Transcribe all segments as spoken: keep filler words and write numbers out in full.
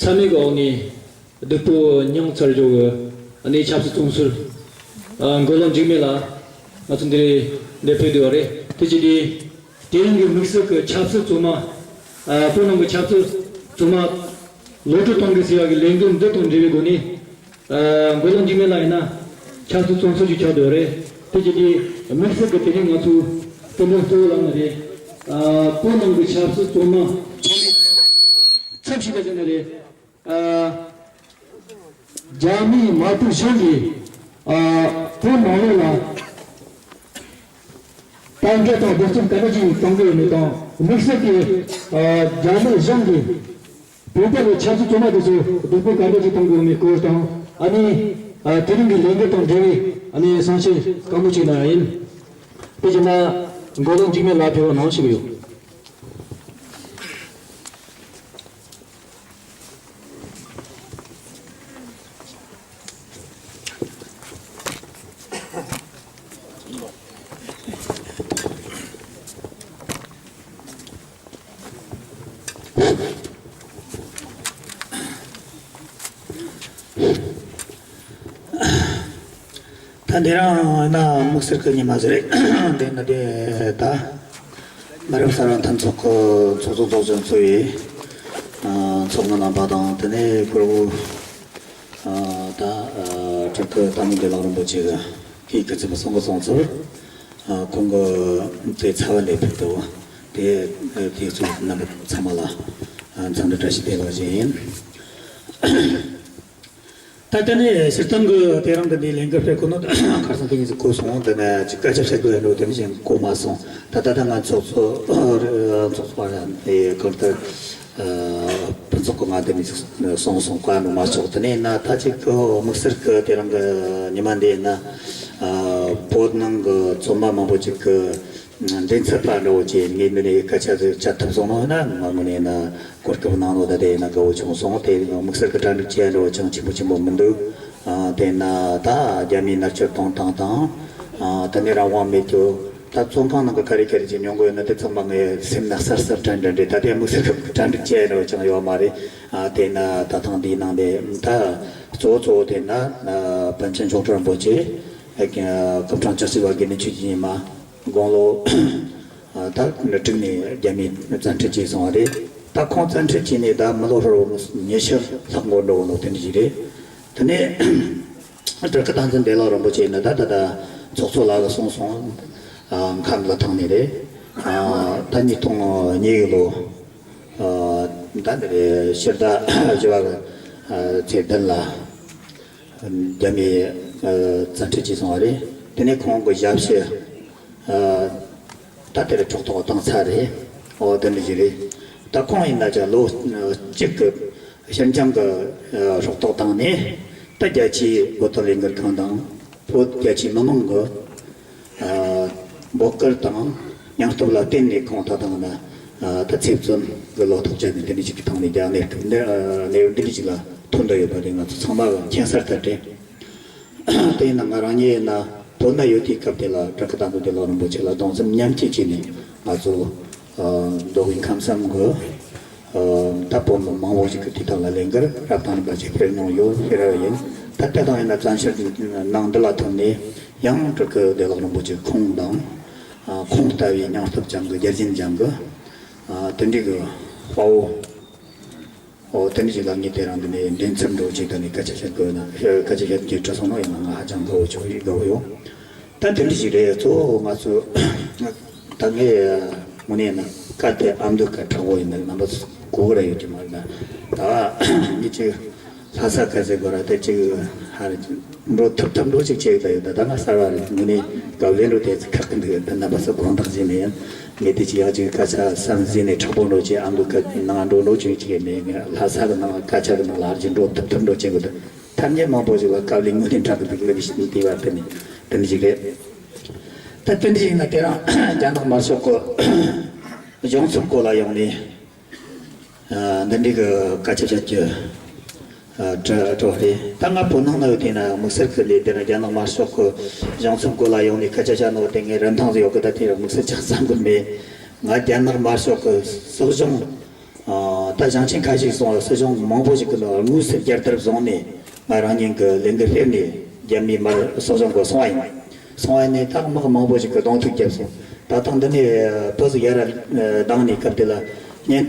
ཚང་མའི་འོག་ནས་བདུག་སྤོས་མྱངས་ཚར་རྒྱུ་གི་ཨ་ནི་ཆབ་སྲིད་བཙོན་ཟུར་ཨ་མགོ་ལོག་འཇིགས་མེད་ལགས་ང་ཚོ་འདིར་འདིར་ཕེབས་བསྡད་པ་རེད། དེ་བྱས་ཏེ་དེ་རིང་གི་དམིགས་བསལ་གྱི་ཆབ་སྲིད་བཙོན་མ་ཨ་བོད་ནང་གི་ཆབ་སྲིད་བཙོན་མ་གློད་གྲོལ་གཏོང་དགོས་ཟེར་བ་གི་ལས་འགུལ་འདི་དང་འབྲེལ་བའི་སྒོ་ནས། ཨ་མགོ་ལོག་འཇིགས་མེད་ལགས་ཡིན་ན་ཆབ་སྲིད་བཙོན་ཟུར་ཅིག་ཆགས་བསྡད་པ་རེད། དེ་བྱས་ཏེ་དམིགས་བསལ་གྱི་དེ་རིང་ང་ཚོའི་སྐུ་མགྲོན་གཙོ་བོ་ལགས་ནི་རེད། ཨ་བོད་ནང་གི་ཆབ་སྲིད་བཙོན་མ་ཚབ་ཞུས་པ་ཟེར་ནི་རེད། ཨ་རྒྱ་མིའི་དམག་དོན་གཞུང་གིས་ཨ་བོད་ནང་ལོགས་ལ་དཔལ་འབྱོར་དང་རྡོག་རྩ་ག་འདྲ་ཞིག་གཏོང་གི་ཡོད་མེད་དང་། དམིགས་བསལ་གྱིས་ཨ་རྒྱ་མི་གཞུང་གིས་བོད་པ་ལ་ཆབ་སྲིད་བཙོན་མ་དེ་ཚོ་རྡོག་རྩ་ག་འདྲ་ཞིག་གཏོང་གི་ཡོད་མེད་སྐོར་དང་། ཨ་ནི་ཨ་དེ་རིང་གི་ལས་འགུལ་དང་འབྲེལ་བའི་ཨ་ནི་གསུང་བཤད་དཀའ་མོ་ཅིག་གནང་ཡ་ཡིན། དེ་བཞིན་མགོ་ལོག་འཇིགས་མེད་ལགས་ཕེབས་པ་གནང་ཞུ་གི་ཡོད། ད་འདི་རང་ན་དམིགས་བསལ་གྱི་ཉི་མ་ཟིག་རེད། འདི་ན་དེ་ད་མི་རབས་གསར་བ་མཐུན་ཚོགས་ཀྱི་ཚོགས་གཙོ་ཚོགས་གཞོན་ཚོ་ཡིས་ཚོགས་མི་རྣམ་པ་དང་དེ་ནས་ཁོར་བོ་ད་ཕྲུ་གུ་ད་མི་འདི་ལག་རིན་པོ་ཆེ་གི་གི་ཚིག་གསུང་གི་སོང་ཚུལ། ཁོང་གི་དེ་ཚ་བ་ལས་ཕུལ་དུ་དེ་དེ་ཚོ་རྣམ་པ་ཚང་མ་ལ་འཚམས་འདྲི་བཀྲ་ཤིས་བདེ་ལེགས་ཞུ་ཡིན། ད་ལྟ་ནས་སྤྱིར་བཏང་གི་དེ་རིང་གི་འདིའི་ལས་འགུལ་སྤེལ་གོ་ནོ་ཁ་སང་དེ་ཉིད་ཀྱི་གོ་སོང་། འདི་ནས་ཅིག་སྐད་ཆ་བཤད་དགོས་ཡ་འགྲོ་དེ་ནི་གཞན་གོ་མ་སོང་། ད་ད་ལྟ་ང་ཚོགས་གཙོ་ཚོགས་གཙོ་པ་ར་དེ་གང་ལྟར་ཕུན་ཚོགས་ཀྱི་ང་དེ་ནི་ཅིག་སོང་སོང་བཀའ་འགྲོ་མ་ཆོག་དེ་ནས་ན་ད་ཅིག་གི་དམིགས་བསལ་གི་དེ་རིང་གི་ཉི་མ་འདི་ན་བོད་ནང་གི་བཙོན་མ་མང་པོ་ཅིག་གི་མགྲིན་ཚབ་པ་འདྲ་བོ་ཅིག་ངས་འདི་ནས་སྐད་ཆ་ཟིག་བཅར་ཐུབ་སོང་ནོ་ཡིན་ན་ང་དངོས་གནས་ན་གོ་སྐབས་གནང་ནོ་ད་དེ་ཡིན་ན་དགའ་བོ་བྱུང་སོང་། དེ་དམིགས་བསལ་གྱི་གྲ་སྒྲིག་བྱེད་ཡ་འདྲ་བོ་ཅང་ཆེན་པོ་ཆེན་པོ་མི་འདུག་དེ་ན་ད་རྒྱ་མིའི་མནར་གཅོད་གཏོང་སྟངས་དང་། དེ་ནས་རང་དབང་མེད་རྒྱུ། ད་བཙོན་ཁང་ནང་གི་ག་རེ་ག་རེ་ཅིག་མྱོང་གི་ཡོད་ན་དེ་ཚང་མ་ངའི་སེམས་ན་གསལ་གསལ་དྲན་དྲན་རེད། ད་དེ་དམིགས་བསལ་གྱི་གྲ་སྒྲིག་བྱེད་ཡ་འདྲ་བོ་ཅང་ཡོད་མ་རེད། དེ་ན་ད་ཐེངས་འདིའི་ནང་དེ་ད་གཙོ་བོ་གཙོ་བོ་དེ་ན་པཎ་ཆེན་མཆོག་སྤྲུལ་རིན་པོ་ཆེ་སྐུ་ཕྲེང་བཅུ་གཅིག་པ་དགེ་འདུན་ཆོས་ཀྱི་ཉི་མ། དགུང་ལོ་ད་དྲུག་ནས་རྒྱ་མིས་བཙན་ཁྲིད་བྱས་སོང་བ་རེད། ད་ཁོང་བཙན་ཁྲིད་བྱས་ནས་ད་མི་ལོ་ཧྲིལ་བོ་ཉི་ཤུ་ལྷག་འགོར་འགྲོ་བ་ནོ་དེ་འདྲ་ཞིག་རེད། དེ་ནས་སྤྲུལ་སྐུ་བསྟན་འཛིན་བདེ་ལེགས་རིན་པོ་ཆེ་ནི་ད་ད་ད་ཚོགས་གཙོ་ལགས་ཀྱིས་གསུངས་སོང་། ཨ་མཁན་ལ་ཐང་ནས་རེད། ཨ་ད་ཉིས་སྟོང་གཉིས་ལོ་ཨ་ད་འདི་རེད། ཕྱི་ཟླ་བཞི་པ་གི་ཨ་ཚེས་བདུན་ལ་རྒྱ་མིས་ཨ་བཙན་ཁྲིད་བྱས་སོང་བ་རེད། དེ་ནས་ཁོང་གི་ཞབས་ཕྱི་ཨ་ད་དེར་ཕྱོགས་གཏོགས་བཏང་ཚར་རེད། འོ་དེ་འདྲ་ཞིག་རེད། ད་ཁོང་ཡིན་ན་ཅག་ལོ་གཅིག་གི་ཕྱིར་འགྱངས་གི་ཨ་ཕྱོགས་གཏོགས་བཏང་ནས་ད་རྒྱ་ཆེའི་བོད་དོན་ལས་འགུལ་ཁང་དང་བོད་རྒྱ་ཆེའི་མི་མང་གི་ཨ་འབོད་སྐུལ་དང་སྙིང་སྟོབས་ལ་བརྟེན་ནས་ཁོང་ད་ཐེངས་ན་ཨ་ད་ཚེ་བཙོན་གི་ལོ་ཐོག་བཅད་ནས་དེ་འདྲ་ཞིག་གི་ཐོག་ནས་རྒྱ་གནས་སྐབས་འདི་ཨ་གནས་བབ་འདི་འདྲ་ཞིག་ལ་ཐོན་འདོད་ཡོད་པ་དེ་ང་ཚོ་ཚང་མ་གི་མཁྱེན་གསལ་ལྟར་རེད། དེ་ཡིན་ན་ང་རང་ཉིད་ཡིན་ན་བོད་ན་ཡོད་དུས་སྐབས་དེ་ལ་སྤྲུལ་སྐུ་བསྟན་འཛིན་བདེ་ལེགས་རིན་པོ་ཆེ་ལ་གདུང་སེམས་མཉམ་སྐྱེད་བྱས་ནས་ང་ཚོ་ཨ་མདོ་དབུས་ཁམས་གསུམ་གི་ཨ་ད་བོད་མི་མང་བོ་ཞིག་གིས་དེ་དག་ལ་ལས་འགུལ་རབ་དང་རིམ་པ་ཞིག་སྤེལ་མྱོང་ཡོད་ཟེར་བ་ཡིན། ད་ལྟ་དང་ཡིན་ན་བཙན་བྱོལ་ནང་འདི་ལ་ཐོན་ནས་ཡང་སྤྲུལ་སྐུ་བདེ་ལེགས་རིན་པོ་ཆེ་ཁོང་དང་ཨ་ཁོང་ལྟ་བུའི་སྙིང་སྟོབས་ཅན་གྱི་རྒྱལ་ཞེན་ཅན་གྱི་ཨ་དེ་འདྲའི་གི་དཔའ་བོ། འོ་དེ་འདྲ་ཞིག་ལ་ངས་དེ་རིང་འདི་ནས་མགྲིན་ཚབ་འདྲ་བོ་ཅིག་ད་ནས་སྐད་ཆ་བཤད་དགོས་ན་སྐད་ཆ་བཤད་རྒྱུ་གྲུ་སོང་ནོ་ཡིན་ན་ང་ཧ་ཅང་དགའ་བོ་བྱུང་ཡོད་དགའ་བོ་ཡོད། ད་དེ་འདྲ་ཞིག་རེད། གཙོ་བོ་ང་ཚོ་ད་ངས་དངོས་གནས་ན་སྐད་དེ་ཨ་མདོའི་སྐད་དྲག་པོ་ཡིན་ན་རྣམ་པ་ཚོ་གོ་གི་ར་ཡོད་ཀྱི་མ་རེད་ན། ད་ངས་ཅིག་ལྷ་ས་སྐད་ཟེར་དགོས་ར་དེ་ཅིག་ཧ་རེ་འགྲོ་ཐུབ་ཐུབ་འགྲོ་ཅིག་བྱེད་ཀྱི་ད་ཡོད། ད་ད་ང་གསར་བ་རེད། དངོས་གནས་དགའ་བ་ལེན་འགྲོ་དེ་ཚོ་ཁག་གི་འདུག་ད་རྣམ་པ་ཚོ་དགོངས་དག་བྱས་ནས་ཡིན། ངས་དེ་ཅི་ཡག་ཅིག་སྐད་ཆ་བསམ་གཟིགས་ནས་དྲག་པོ་འགྲོ་ཅིག་ཨ་མདོ་སྐད་ནང་འགྲོ་འགྲོ་ཅིག་ཅིག་མེད། ངས་ལྷ་ས་གི་ནང་སྐད་ཆ་གི་ནང་ལ་ཨ་ཅིག་འགྲོ་ཐུབ་ཐུབ་འགྲོ་ཅིག་གི་འདུག་ཐ་སྙད་མང་པོ་ཞིག་ལ་དཀའ་ལས་ངོས་ནས་འཕྲད་གི་འདུག་ལབ་ཞིག་དེ་བར་དེ་ནས་དེ་འདྲ་ཞིག་རེད། ད་དེ་འདྲ་ཞིག་ན་དེ་རང་རྒྱ་ནག་དམར་ཤོག་གི་གཞུང་ཚབ་སྐོར་ལ་ཡོང་ནས། ཨ་འདི་འདྲའི་གི་སྐད་ཆ་བཤད་རྒྱུ་ཨ་དྲི་དྲི་བ་རེད། ད་ང་བོད་ནང་ན་ཡོད་དུས་ན་དམིགས་བསལ་གི་ལས་དེ་ན་རྒྱ་ནག་དམར་ཤོག་གི་གཞུང་ཚབ་སྐོར་ལ་ཡོང་ནས་སྐད་ཆ་བཤད་ནོ་དེ་ངའི་རིན་ཐང་ཟིག་ཡོད་གི། ད་དེ་དམིགས་བསལ་ཆ་བསམ་གི་མེད། ང་རྒྱ་ནག་དམར་ཤོག་གི་སྲིད་གཞུང་ཨ་ ད་ཞིང་ཆེན་ཁ་ཤས་སོང་ལ་སྲིད་གཞུང་མང་པོ་ཞིག་གི་ནང་དངོས་སུ་རྒྱལ་དར་བཟུང་ནས་ང་རང་ཉིད་ཀྱི་ལས་འགུལ་སྤེལ་ནས་རྒྱ་མིའི་མར་སྲིད་གཞུང་གི་སོང་བ་ཡིན། སོང་བ་ནས་ད་དམག་མང་པོ་ཞིག་གི་གདོང་ཐུག་བརྒྱབ་སོང་། ད་ཐེངས་འདི་ནས་བོད་ཟིག་ཡར་ལྡང་ནས་སྐབས་དེ་ལ་ཉེན་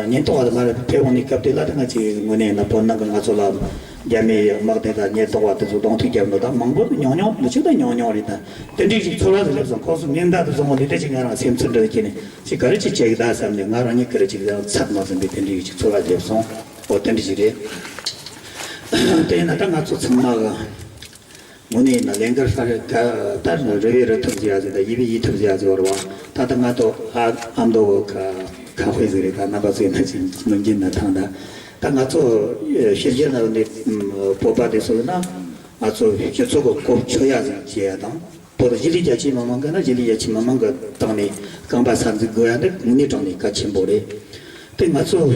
ཉེན་རྟོག་པ་དེ་མར་ཕེབས་འོང་ནས་སྐབས་དེ་ལ་ད་ང་ཚོའི་ངོས་ནས་ན་བོད་ནང་གི་ང་ཚོ་ལ་རྒྱ་མིའི་དམག་དེ་དང་ཉེན་རྟོག་པ་དེ་ཚོ་གདོང་ཐུག་བརྒྱབ་ནོ་ད་མང་པོ་ཉུང་ཉུང་མི་ཆོག་ད་ཉུང་ཉུང་རེད། ད་དེ་འདྲའི་ཞིག་ཚོར་བ་ཟིག་སླེབས་སོང་། ཁོང་ཚོ་མིང་བརྡ་དེ་བཟུང་བ་ལས་དེ་ཅིག་ང་རང་སེམས་ཚུར་འདྲ་ཁྱེར་ནས་ཅིག་ག་རེ་ཅིག་བྱེད་གི་ད་བསམ་ནས་ང་རང་ཉིད་ག་རེ་ཅིག་ཡང་ཚད་མ་ཟིན་པའི་དེ་འདྲའི་ཞིག་ཚོར་བ་སླེབས་སོང་། འོ་དེ་འདྲ་ཞིག་རེད། དེ་ཡིན་ན་ད་ང་ཚོ་ཚང་མ་གི་ངོས་ནས་ཡིན་ན་ལས་འགུལ་ཧྲ་རེ་ག་ད་རེ་བའི་རི་ཐུབ་ཟེར་ཡ་ཟིག་ད་ཡི་བི་ཡི་ཐུབ་ཟེར་ཡ་ཟིག་བར་བ་ད་ད་ང་ཚོ་ཨ་ཨ་མདོ་གི་ཁ་ཁ་དཔེ་ཟིག་རེད། ད་རྣམ་པ་ཚོས་ན་ཅིག་ནམ་རྒྱུན་ན་ཐང་ད་ད་ང་ཚོ་ཕྱི་རྒྱལ་ན་ནས་བོད་པ་དེ་ཚོ་ན་ང་ཚོ་སྤྱི་ཚོགས་ཀྱི་གོ་ཆོད་ཡ་ཟིག་བྱེད་ཡ་དང་། བོད་གཞིས་ལུས་རྒྱ་ཆེ་མི་མང་གི་ན་གཞིས་ལུས་རྒྱ་ཆེ་མི་མང་གི་སྟེང་ནས་རྐང་པ་གསར་འཛུགས་དགོས་ཡ་འདི་དངོས་གནས་དྲང་གནས་གལ་ཆེན་པོ་རེད། དེ་ང་ཚོ་ད་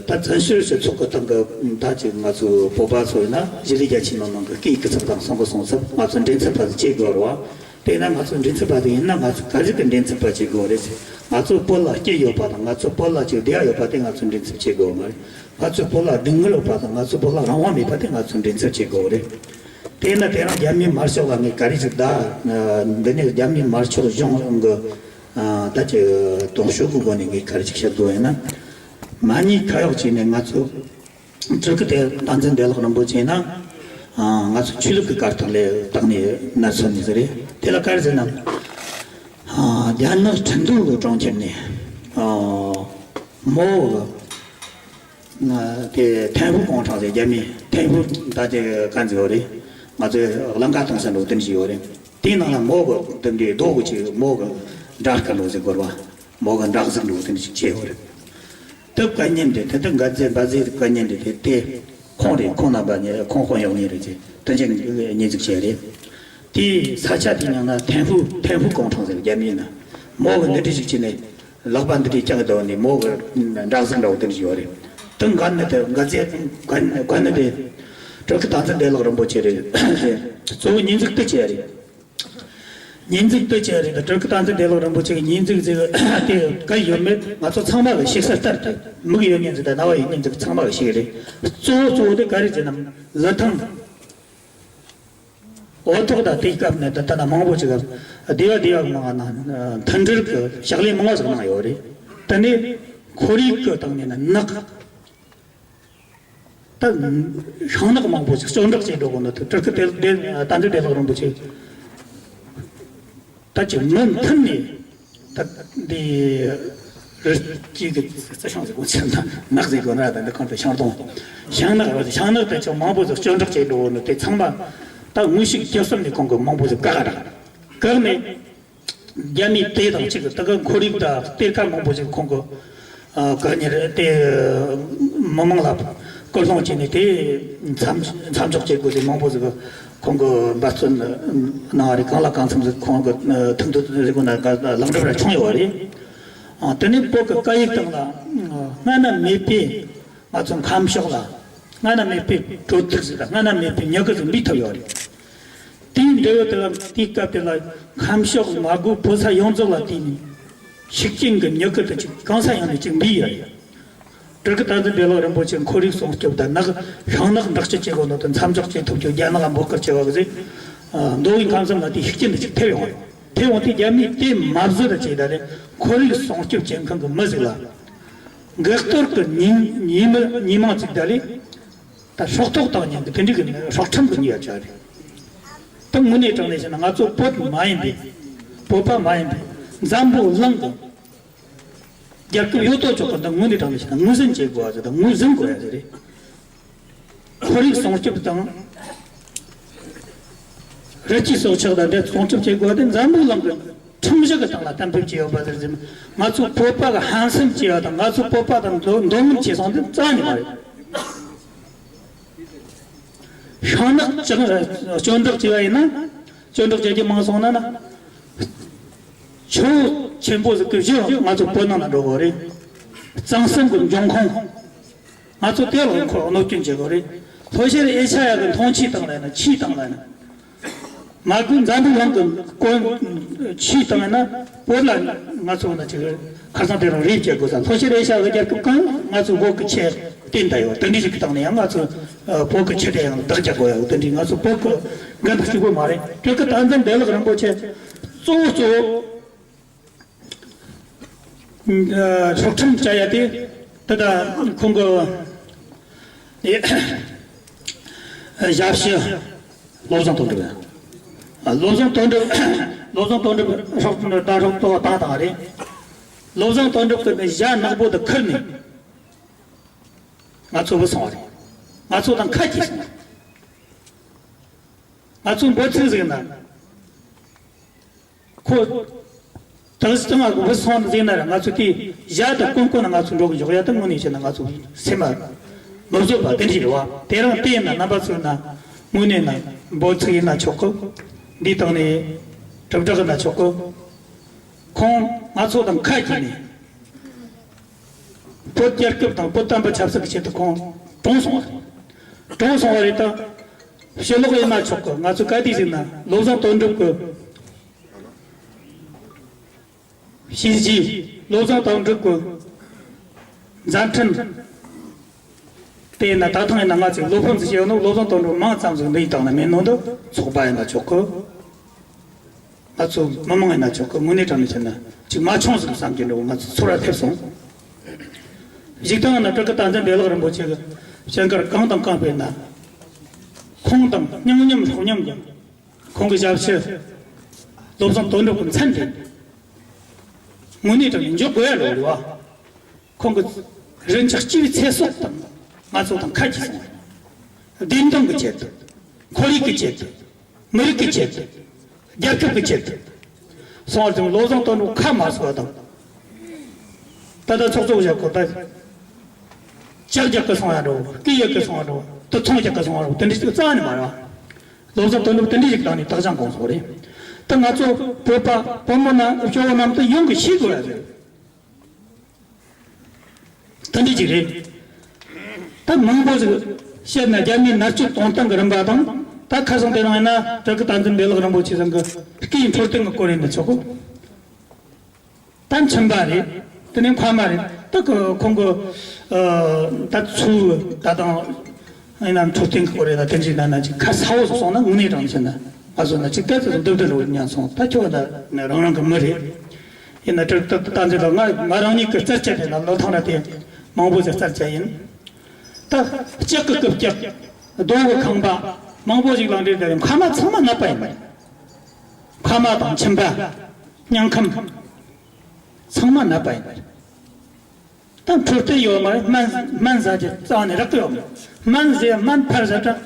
བཙན་བྱོལ་སྤྱི་ཚོགས་ཀྱི་སྟེང་གི་ད་ཅིག་ང་ཚོ་བོད་པ་ཚོ་ཡིན་ན་གཞིས་ལུས་རྒྱ་ཆེ་མི་མང་གི་སྐད་ཡིག་གི་ཚབ་དང་གསུང་གི་གསུང་ཚབ་ང་ཚོ་མགྲིན་ཚབ་པ་ཟིག་བྱེད་དགོས་རེད་བ། དེ་ན་ང་ཚོ་མགྲིན་ཚབ་པ་དེ་ཡིན་ན་ང་ཚོ་ག་ཟིག་གི་མགྲིན་ཚབ་པ་བྱེད་དགོས་རེད་ཟེར། ང་ཚོ་བོད་ལ་སྐྱིད་ཡོད་པ་དང་ང་ཚོ་བོད་ལ་ཅིག་བདེ་བ་ཡོད་པ་དེ་ང་ཚོ་མགྲིན་ཚབ་བྱེད་དགོས་མ་རེད། ང་ཚོ་བོད་ལ་སྡུག་བསྔལ་ཡོད་པ་དང་ང་ཚོ་བོད་ལ་རང་དབང་མེད་པ་དེ་ང་ཚོ་མགྲིན་ཚབ་བྱེད་དགོས་རེད། དེས་ན་དེ་རིང་རྒྱ་མིའི་དམར་ཤོག་ལ་ངས་ག་རེ་ཞིག་ད་འདི་ནས་རྒྱ་མིའི་དམར་ཤོག་གཞུང་གི་ད་ཅི་དོགས་ཞུ་གི་སྒོ་ནས་ངས་ག་རེ་ཞིག་བཤད་དགོས་ཡིན་ན། མ་ཉེས་ཁ་གཡོག་བྱས་ནས་ང་ཚོ་སྤྲུལ་སྐུ་དེ་བསྟན་འཛིན་བདེ་ལེགས་རིན་པོ་ཆེ་ན་ང་ཚོ་ཆོས་ལུགས་ཀྱི་གར་སྟེགས་ལས་བཏང་ནས་མནར་སོན་ནས་ཟེར་རེད། དེ་ལ་ག་རེ་ཟེར་ན། རྒྱ་ནག་ཁྲིན་ཏུའུ་གི་གྲོང་ཁྱེར་ནས་མོ་གི་དེ་ཐན་ཧྥུ་ཀོང་ཁྲང་ཟེར་རྒྱ་མིའི་ཐན་ཧྥུ་ད་དེ་ག་ཚོད་ཡོད་རེད། ང་ཚོས་གླིང་ག་གཏོང་ས་འགྲོ་དེ་འདྲ་ཞིག་ཡོད་རེད། དེའི་ནང་ལ་མོ་གི་དེ་འདྲའི་རྡོ་གི་ཅིག་མོ་གི་འདྲ་སྐར་འགྲོ་ཟེར་དགོས་རེད་བ། མོ་གི་འདྲ་གཟུགས་འགྲོ་དེ་འདྲ་ཞིག་བྱས་ཡོད་རེད། དེ་བཀའ་ཉན་དེ་དེ་དེ་འགའ་རྫས་འབའ་རྫས་བཀའ་ཉན་དེ་དེ་དེ་ཁོང་རེད། ཁོང་རྣམ་པ་ཉེ་ཁོང་དཔོན་གཡོག་ཉིན་རེད་ཅེས་དོན་ཆེན་ཉེས་འཛུགས་བྱས་རེད། དེའི་ས་ཆ་དེ་མྱིང་ན་ཐན་ཧྥུ་ཐན་ཧྥུ་ཀོང་ཁྲང་ཟེར་རྒྱ་མིའི་ན་མོ་གི་འདི་འདྲ་ཞིག་བྱས་ནས་ལག་པ་འདི་འདྲའི་བརྐྱངས་བསྡད་ནས་མོ་གི་འདྲ་གཟུགས་འདྲ་བོ་དེ་འདྲ་ཞིག་ཡོད་རེད། དེ་འགའ་ནི་དེ་འགའ་རྫས་འགའ་ནི་དེ་སྤྲུལ་སྐུ་བསྟན་འཛིན་བདེ་ལེགས་རིན་པོ་ཆེ་རེད། གཙོ་བོ་ཉེས་འཛུགས་དེ་བྱས་རེད། ཉེས་འཛུགས་དེ་བྱས་རེད། ད་སྤྲུལ་སྐུ་བསྟན་འཛིན་བདེ་ལེགས་རིན་པོ་ཆེ་གི་ཉེས་འཛུགས་ཟེར་དེ་ག་ཡོད་མེད་ང་ཚོ་ཚང་མ་གི་ཤེས་གསལ་ལྟར་དུ་མིག་ཡོད་མཁན་ཚོ་དང་རྣ་བ་ཡོད་མཁན་ཚོ་ཚང་མ་གི་ཤེས་རེད། གཙོ་བོ་གཙོ་བོ་དེ་ག་རེ་ཟེར་ན་ལི་ཐང་འོ་ཐོག་དང་དེའི་སྐབས་ནས་ད་ལྟ་ན་མང་པོ་ཅིག་ག་སྡེ་བ་སྡེ་བ་མང་བ་ན་མཐུན་སྒྲིལ་གི་ཕྱག་ལས་མང་བ་ཞིག་གནང་ཡོད་རེད། དེ་ནས་ཁོར་ཡུག་གི་སྟེང་ནས་ན་ནག་ད་ཤིང་ནགས་མང་པོ་ཞིག་གསོག་འཇོག་བྱས་འགྲོ་གོ་ནོ་དེ་སྤྲུལ་སྐུ་དེ་དེ་བསྟན་འཛིན་བདེ་ལེགས་རིན་པོ་ཆེ་ད་ཅིག་མུ་མཐུད་ནས་ད་འདི་རི་སྐྱེས་ཀྱི་རྩི་ཤིང་ཟེར་གོ་ཆེ་ན་ནགས་ཟེར་གོ་ན་ད་འདི་གང་དུ་ཤིང་སྡོང་ཤིང་ནགས་རེད། ཤིང་ནགས་དེ་ཅིག་མང་པོ་ཞིག་གསོག་འཇོག་བྱས་འགྲོ་གོ་ནོ་དེ་ཚང་མ་ད་དངོས་ཤུགས་བརྒྱུད་གསུམ་ནས་ཁོང་གིས་མང་པོ་ཞིག་བཀག་ར་བཀག་ནས། རྒྱ་མིའི་དེ་དང་གཅིག་ད་ག་ཁོར་ཡུག་དང་གཏེར་ཁ་མང་པོ་ཞིག་ཁོང་གི་ཨ་ག་ཉེར་དེ་མི་མང་ལ་སྐུལ་སློང་བྱས་ནས་དེ་མཚམས་མཚམས་འཇོག་བྱེད་དགོས་དེ་མང་པོ་ཞིག་ཁོང་གི་འབད་བརྩོན་གནང་བ་རེད། གང་ལ་གང་འཚམ་ཞིག་ཁོང་གི་ཐུགས་འདོད་རེ་སྐོང་ན་ལག་འགྲུབ་ར་བྱུང་ཡོད་པ་རེད། ཨ་དེ་ནས་བོད་ཀྱི་སྐད་ཡིག་སྟེང་ལ་སྔ་ན་མེད་པའི་ང་ཚོ་ཁམས་ཕྱོགས་ལ་སྔ་ན་མེད་པའི་གྲོས་ཐག་ཞིག་དང་སྔ་ན་མེད་པའི་མྱུ་གུ་ཞིག་འབུས་ཐུབ་ཡོད་རེད། དེའི་འབྲེལ་ཡོད་དེ་ལ་དེའི་སྐབས་དེ་ལ་ཁམས་ཕྱོགས་མ་དགོས་བོད་ས་ཡོངས་རྫོགས་ལ་བརྟེན་ནས་ཤུགས་རྐྱེན་གྱི་མྱུ་གུ་དེ་ཅིག་གང་ས་ཡང་ནས་ཅིག་འབུས་ཡོད་རེད། སྤྲུལ་སྐུ་བསྟན་འཛིན་བདེ་ལེགས་རིན་པོ་ཆེ་ཁོར་ཡུག་སྲུང་སྐྱོབ་དང་ནགས་ཤིང་ནགས་འབྲེག་སྐྱུར་བྱེད་དགོས་ནོ་དང་མཚམས་འཇོག་བྱེད་ཐུབ་རྒྱུ་རྒྱ་ནག་ལ་འབོད་སྐུལ་བྱེད་པ་གི་ཟེར། མདོ་དབུས་ཁམས་གསུམ་ལ་དེའི་ཤུགས་རྐྱེན་དེ་ཅིག་ཐེབས་ཡོང་རེད། ཐེབས་ཡོང་དུས་རྒྱ་མིས་དེ་མ་བཟོད་པ་བྱས་ད་རེད། ཁོར་ཡུག་སྲུང་སྐྱོབ་བྱེད་མཁན་གྱི་མི་ཟིག་ལ་འགག་གཏོར་གྱི་ཉེས་ཉེས་མི་ཉེས་མིང་བཙུགས་ད་རེད། ད་སྲོག་ཐོག་བཏང་མཁན་གྱི་དེ་འདྲའི་གི་སྲོག་ཁྲིམས་ཀྱི་ཉེས་པ་བྱས་རེད། ད་དངོས་གནས་དྲང་གནས་བཤད་ན་ང་ཚོ་བོད་མ་ཡིན་པའི་བོད་པ་མ་ཡིན་པའི་འཛམ་བུ་གླིང་གི་རྒྱལ་ཁབ་ཡོད་དོ་ཅོག་གི་ད་དངོས་གནས་དྲང་གནས་བཤད་ན་ངོས་འཛིན་བྱེད་དགོས་པ་ཟེར། ད་ངོས་འཛིན་དགོས་ཡ་ཟེར་རེད། ཁོར་ཡུག་སྲུང་སྐྱོབ་དང་རི་སྐྱེས་སྲོག་ཆགས་དང་འབྲེལ་སྲུང་སྐྱོབ་བྱེད་དགོས་པ་དེ་འཛམ་བུ་གླིང་གི་ཁྲིམས་གཞི་གི་སྟེང་ལ་གཏན་འབེབས་བྱས་ཡོད་པ་དེར་བརྟེན་ང་ཚོ་བོད་པ་གི་ཧམ་སེམས་བྱས་པ་དང་ང་ཚོ་བོད་པ་དང་འདོད་འདོད་རྔམ་བྱས་སོང་དེ་རྩ་ནས་མ་རེད། ཤིང་ནགས་ཅིག་སྐྱོན་བརྡར་བྱས་པ་ཡིན་ན་སྐྱོན་བརྡར་བྱ་རྒྱུ་མང་སོང་ན་ན། ཆུ་བོ་ཆེན་པོ་ཟིག་གི་བཞི་ང་ཚོ་བོད་ནང་ལ་འགྲོ་དགོས་རེད། གཙང་གསུམ་གི་འབྱུང་ཁུངས། ང་ཚོ་དེ་ལ་ཁོ་གནོད་སྐྱོན་བྱེད་དགོས་རེད། ལྷོ་ཤར་ཨེ་ཤ་ཡ་གི་མཐོང་ཆས་སྟེང་ལ་ཡིན་ན་ཆུའི་སྟེང་ལ་ཡིན་ན། མ་དགོས་འཛམ་བུ་གླིང་གི་གོ་ཆོས་བཏང་ན་བོད་ལ་ང་ཚོ་ན་ཅིག་ཁ་སང་དེ་རིང་རེ་བྱེད་དགོས་ས། ལྷོ་ཤར་ཨེ་ཤ་གི་རྒྱལ་ཁབ་གང་ང་ཚོ་བོད་ཀྱི་ཆོས་བསྟན་ད་ཡོད། དེ་འདྲ་ཞིག་བཏང་ན་ཡང་ང་ཚོ་བོད་ཀྱི་ཆོས་དེ་ཡང་བདག་རྒྱག་དགོས་ཡོད། དེ་འདྲ་ང་ཚོ་བོད་ཀྱི་འགན་དུ་བཅུག་དགོས་མ་རེད། སྤྲུལ་སྐུ་བསྟན་འཛིན་བདེ་ལེགས་རིན་པོ་ཆེ་གཙོ་བོ་གཙོ་བོ། སྲོག་ཁྲིམས་བཅད་ཡ་དེ་ད་ལྟ་ཁོང་གི་ཞབས་ཕྱི་བློ་བཟང་དོན་གྲུབ་ཡ། བློ་བཟང་དོན་གྲུབ། བློ་བཟང་དོན་གྲུབ་སྲོག་ཁྲིམས་ད་སྲོག་ཐོག་བཏང་བཏང་རེད། བློ་བཟང་དོན་གྲུབ་ཀྱི་ནི་ཞྭ་ནག་པོ་དེ་ཁུར་ནས་ང་ཚོ་བུད་སོང་བ་རེད། ང་ཚོ་དང་ཁ་གྱེས་སོང་བ་རེད། ང་ཚོ་འབོད་ཚིག་ཟིག་ན། ཁོ། ད་ཅང་ང་བུད་སོང་ཟེར་ན་ར་ང་ཚོ་དེ་ཞྭ་དང་ཀུན་ཀུན་ན་ང་ཚོ་འགྲོ་གི་འཇོག་ཡ་ད་དངོས་གནས་བྱས་ན་ང་ཚོ་སེམས་མ་མི་བཟོད་པ་དེ་འདྲ་ཞིག་རེད་བ། དེ་རིང་དེ་ཡིན་ན་རྣམ་པ་ཚོ་ན་དངོས་གནས་ན་འབོད་ཚིག་ཡིན་ན་ཆོག་གི། འདི་དང་ནས་གྲུབ་བསྒྲགས་ན་ཆོག་གི། ཁོང་ང་ཚོ་དང་ཁ་གྱེས་ནས་བོད་རྒྱལ་ཁབ་དང་བོད་དམ་པ་ཆབ་སྲིད་ཀྱི་ཆེད་དུ་ཁོང་གྲོངས་སོང་བ་རེད། གྲོངས་སོང་བ་རེད་ད། ཕྱི་ལོགས་ཡིན་ན་ཆོག་གི། ང་ཚོ་ག་དུས་ཟིག་ན་བློ་བཟང་དོན་གྲུབ་ཀྱི་བྱས་རྗེས་བློ་བཟང་དོན་གྲུབ་ཀྱི་མཛད་འཕྲིན་དེ་ཡིན་ན་ད་ཐེངས་ཡིན་ན་ང་ཚོས་སློབ་དཔོན་ཟིག་བྱས་ཡོད་ནོ་བློ་བཟང་དོན་གྲུབ་མིང་ཙམ་ཟིག་འདི་ཡི་སྟེང་ན་མེད་ནོ་འདི་ཚོགས་པ་ཡིན་ན་ཆོག་གི། ང་ཚོ་མི་མང་ཡིན་ན་ཆོག་གི། དངོས་གནས་དྲང་གནས་བཤད་ན་ཅིག་མ་བྱུང་ཟིག་བསམ་གྱི་འདུག་ང་ཚོ་ཚོར་བ་ཐེབས་སོང་། གཞུག་དང་ན་སྤྲུལ་སྐུ་བསྟན་འཛིན་བདེ་ལེགས་རིན་པོ་ཆེ་གི་སྤྱན་སྒར་གང་དང་གང་ཕེབས་ན། ཁོང་དང་མཉམ་མཉམ་སློབ་མཉམ་གི་ཁོང་གི་ཞབས་ཕྱི་བློ་བཟང་དོན་གྲུབ་ཀྱི་མཚན་དེ་དངོས་གནས་དྲང་གནས་འཇོག་དགོས་ཡ་རེད་བ། ཁོང་གི་རིན་ཆགས་སྤྱི་བའི་ཚེ་སྲོག་དང་ང་ཚོ་དང་ཁ་གྱེས་སོང་། བདེན་དོན་གྱི་ཆེད་དུ། ཁོར་ཡུག་གི་ཆེད་དུ། མི་རིགས་ཀྱི་ཆེད་དུ། རྒྱལ་ཁབ་ཀྱི་ཆེད་དུ། སོང་བ་དང་བློ་བཟང་དོན་གྲུབ་ཁ་མ་གསོ་བ་དང་། ད་ལྟ་ཚོགས་གཙོ་བཞག་གོ་ད། ལྕགས་རྒྱག་གི་སོང་ཡ་འགྲོ། སྐེ་ཡག་གི་སོང་ཡ་འགྲོ། དུད་ཚང་རྒྱག་གི་སོང་ཡ་འགྲོ། དེ་འདྲ་ཞིག་རྩ་ནས་མ་རེད། བློ་བཟང་དོན་གྲུབ་དེ་འདྲ་ཞིག་བཏང་ནས་དག་ཅང་གོང་སོང་རེད། ད་ང་ཚོ་བོད་པ་བུ་མོ་ན་སྐྱོ་བོ་རྣམས་དེ་ཡོང་གི་ཤེས་དགོས་ཡ་རེད། ད་འདི་ཅིག་རེད། ད་མང་པོ་ཞིག་བཤད་ན་རྒྱ་མིའི་མནར་གཅོད་གཏོང་སྟངས་ཀྱི་རིམ་པ་དང་། ད་ཁ་སང་དེ་རིང་ཡིན་ན་སྤྲུལ་སྐུ་བསྟན་འཛིན་བདེ་ལེགས་རིན་པོ་ཆེ་ཚང་གི་སྐུའི་འཕྲོད་བསྟེན་གྱི་སྐོར་ཡིན་ན་ཆོག་གོ། ད་མཆིན་པ་རེད། དེ་ནས་མཁལ་མ་རེད། ད་ཁོ་ཁོང་གི་ཨ་ད་ཚུའུ་ད་དང་ཡིན་ན་འཕྲོད་བསྟེན་གྱི་སྐོར་རེད། ད་དེ་འདྲ་ཡིན་ན་ཅིག་ཁ་ཚ་བོ་ཟིག་སོང་ན་དངོས་གནས་དྲང་གནས་བཤད་ན་ང་ཚོ་ན་ཅིག་ཏོག་ཙམ་སྡུག་སྡུག་རེད་སྙམ་སོང་། ད་ཁྱོད་ད་རང་རང་གི་མི་རེད། ཡིན་ན་སྤྲུལ་སྐུ་བསྟན་འཛིན་ལགས་ང་ང་རང་ཉིད་ཀྱི་རྩར་བཅད་པའི་ལ་ལོ་ཐང་ར་དེ་མང་པོ་ཞིག་རྩར་བཅད་ཡིན། ད་ལྕགས་ཀྱི་རྐུབ་བཀྱག་རྡོ་གི་ཁང་པ་མང་པོ་ཞིག་ལ་འདྲེས་ཏེ་མཁལ་མ་ཚང་མ་ནད་པ་ཡིན་པ་རེད། མཁལ་མ་དང་མཆིན་པ། སྙིང་ཁམས། ཚང་མ་ནད་པ་ཡིན་པ་རེད། ད་འཕྲོད་བསྟེན་ཡོད་མ་རེད། སྨན་སྨན་ཟ་རྒྱུ་རྩ་ནས་རག་གི་ཡོད་མ་རེད། སྨན་ཟས་སྨན་ཕར་ཟ་དྲ།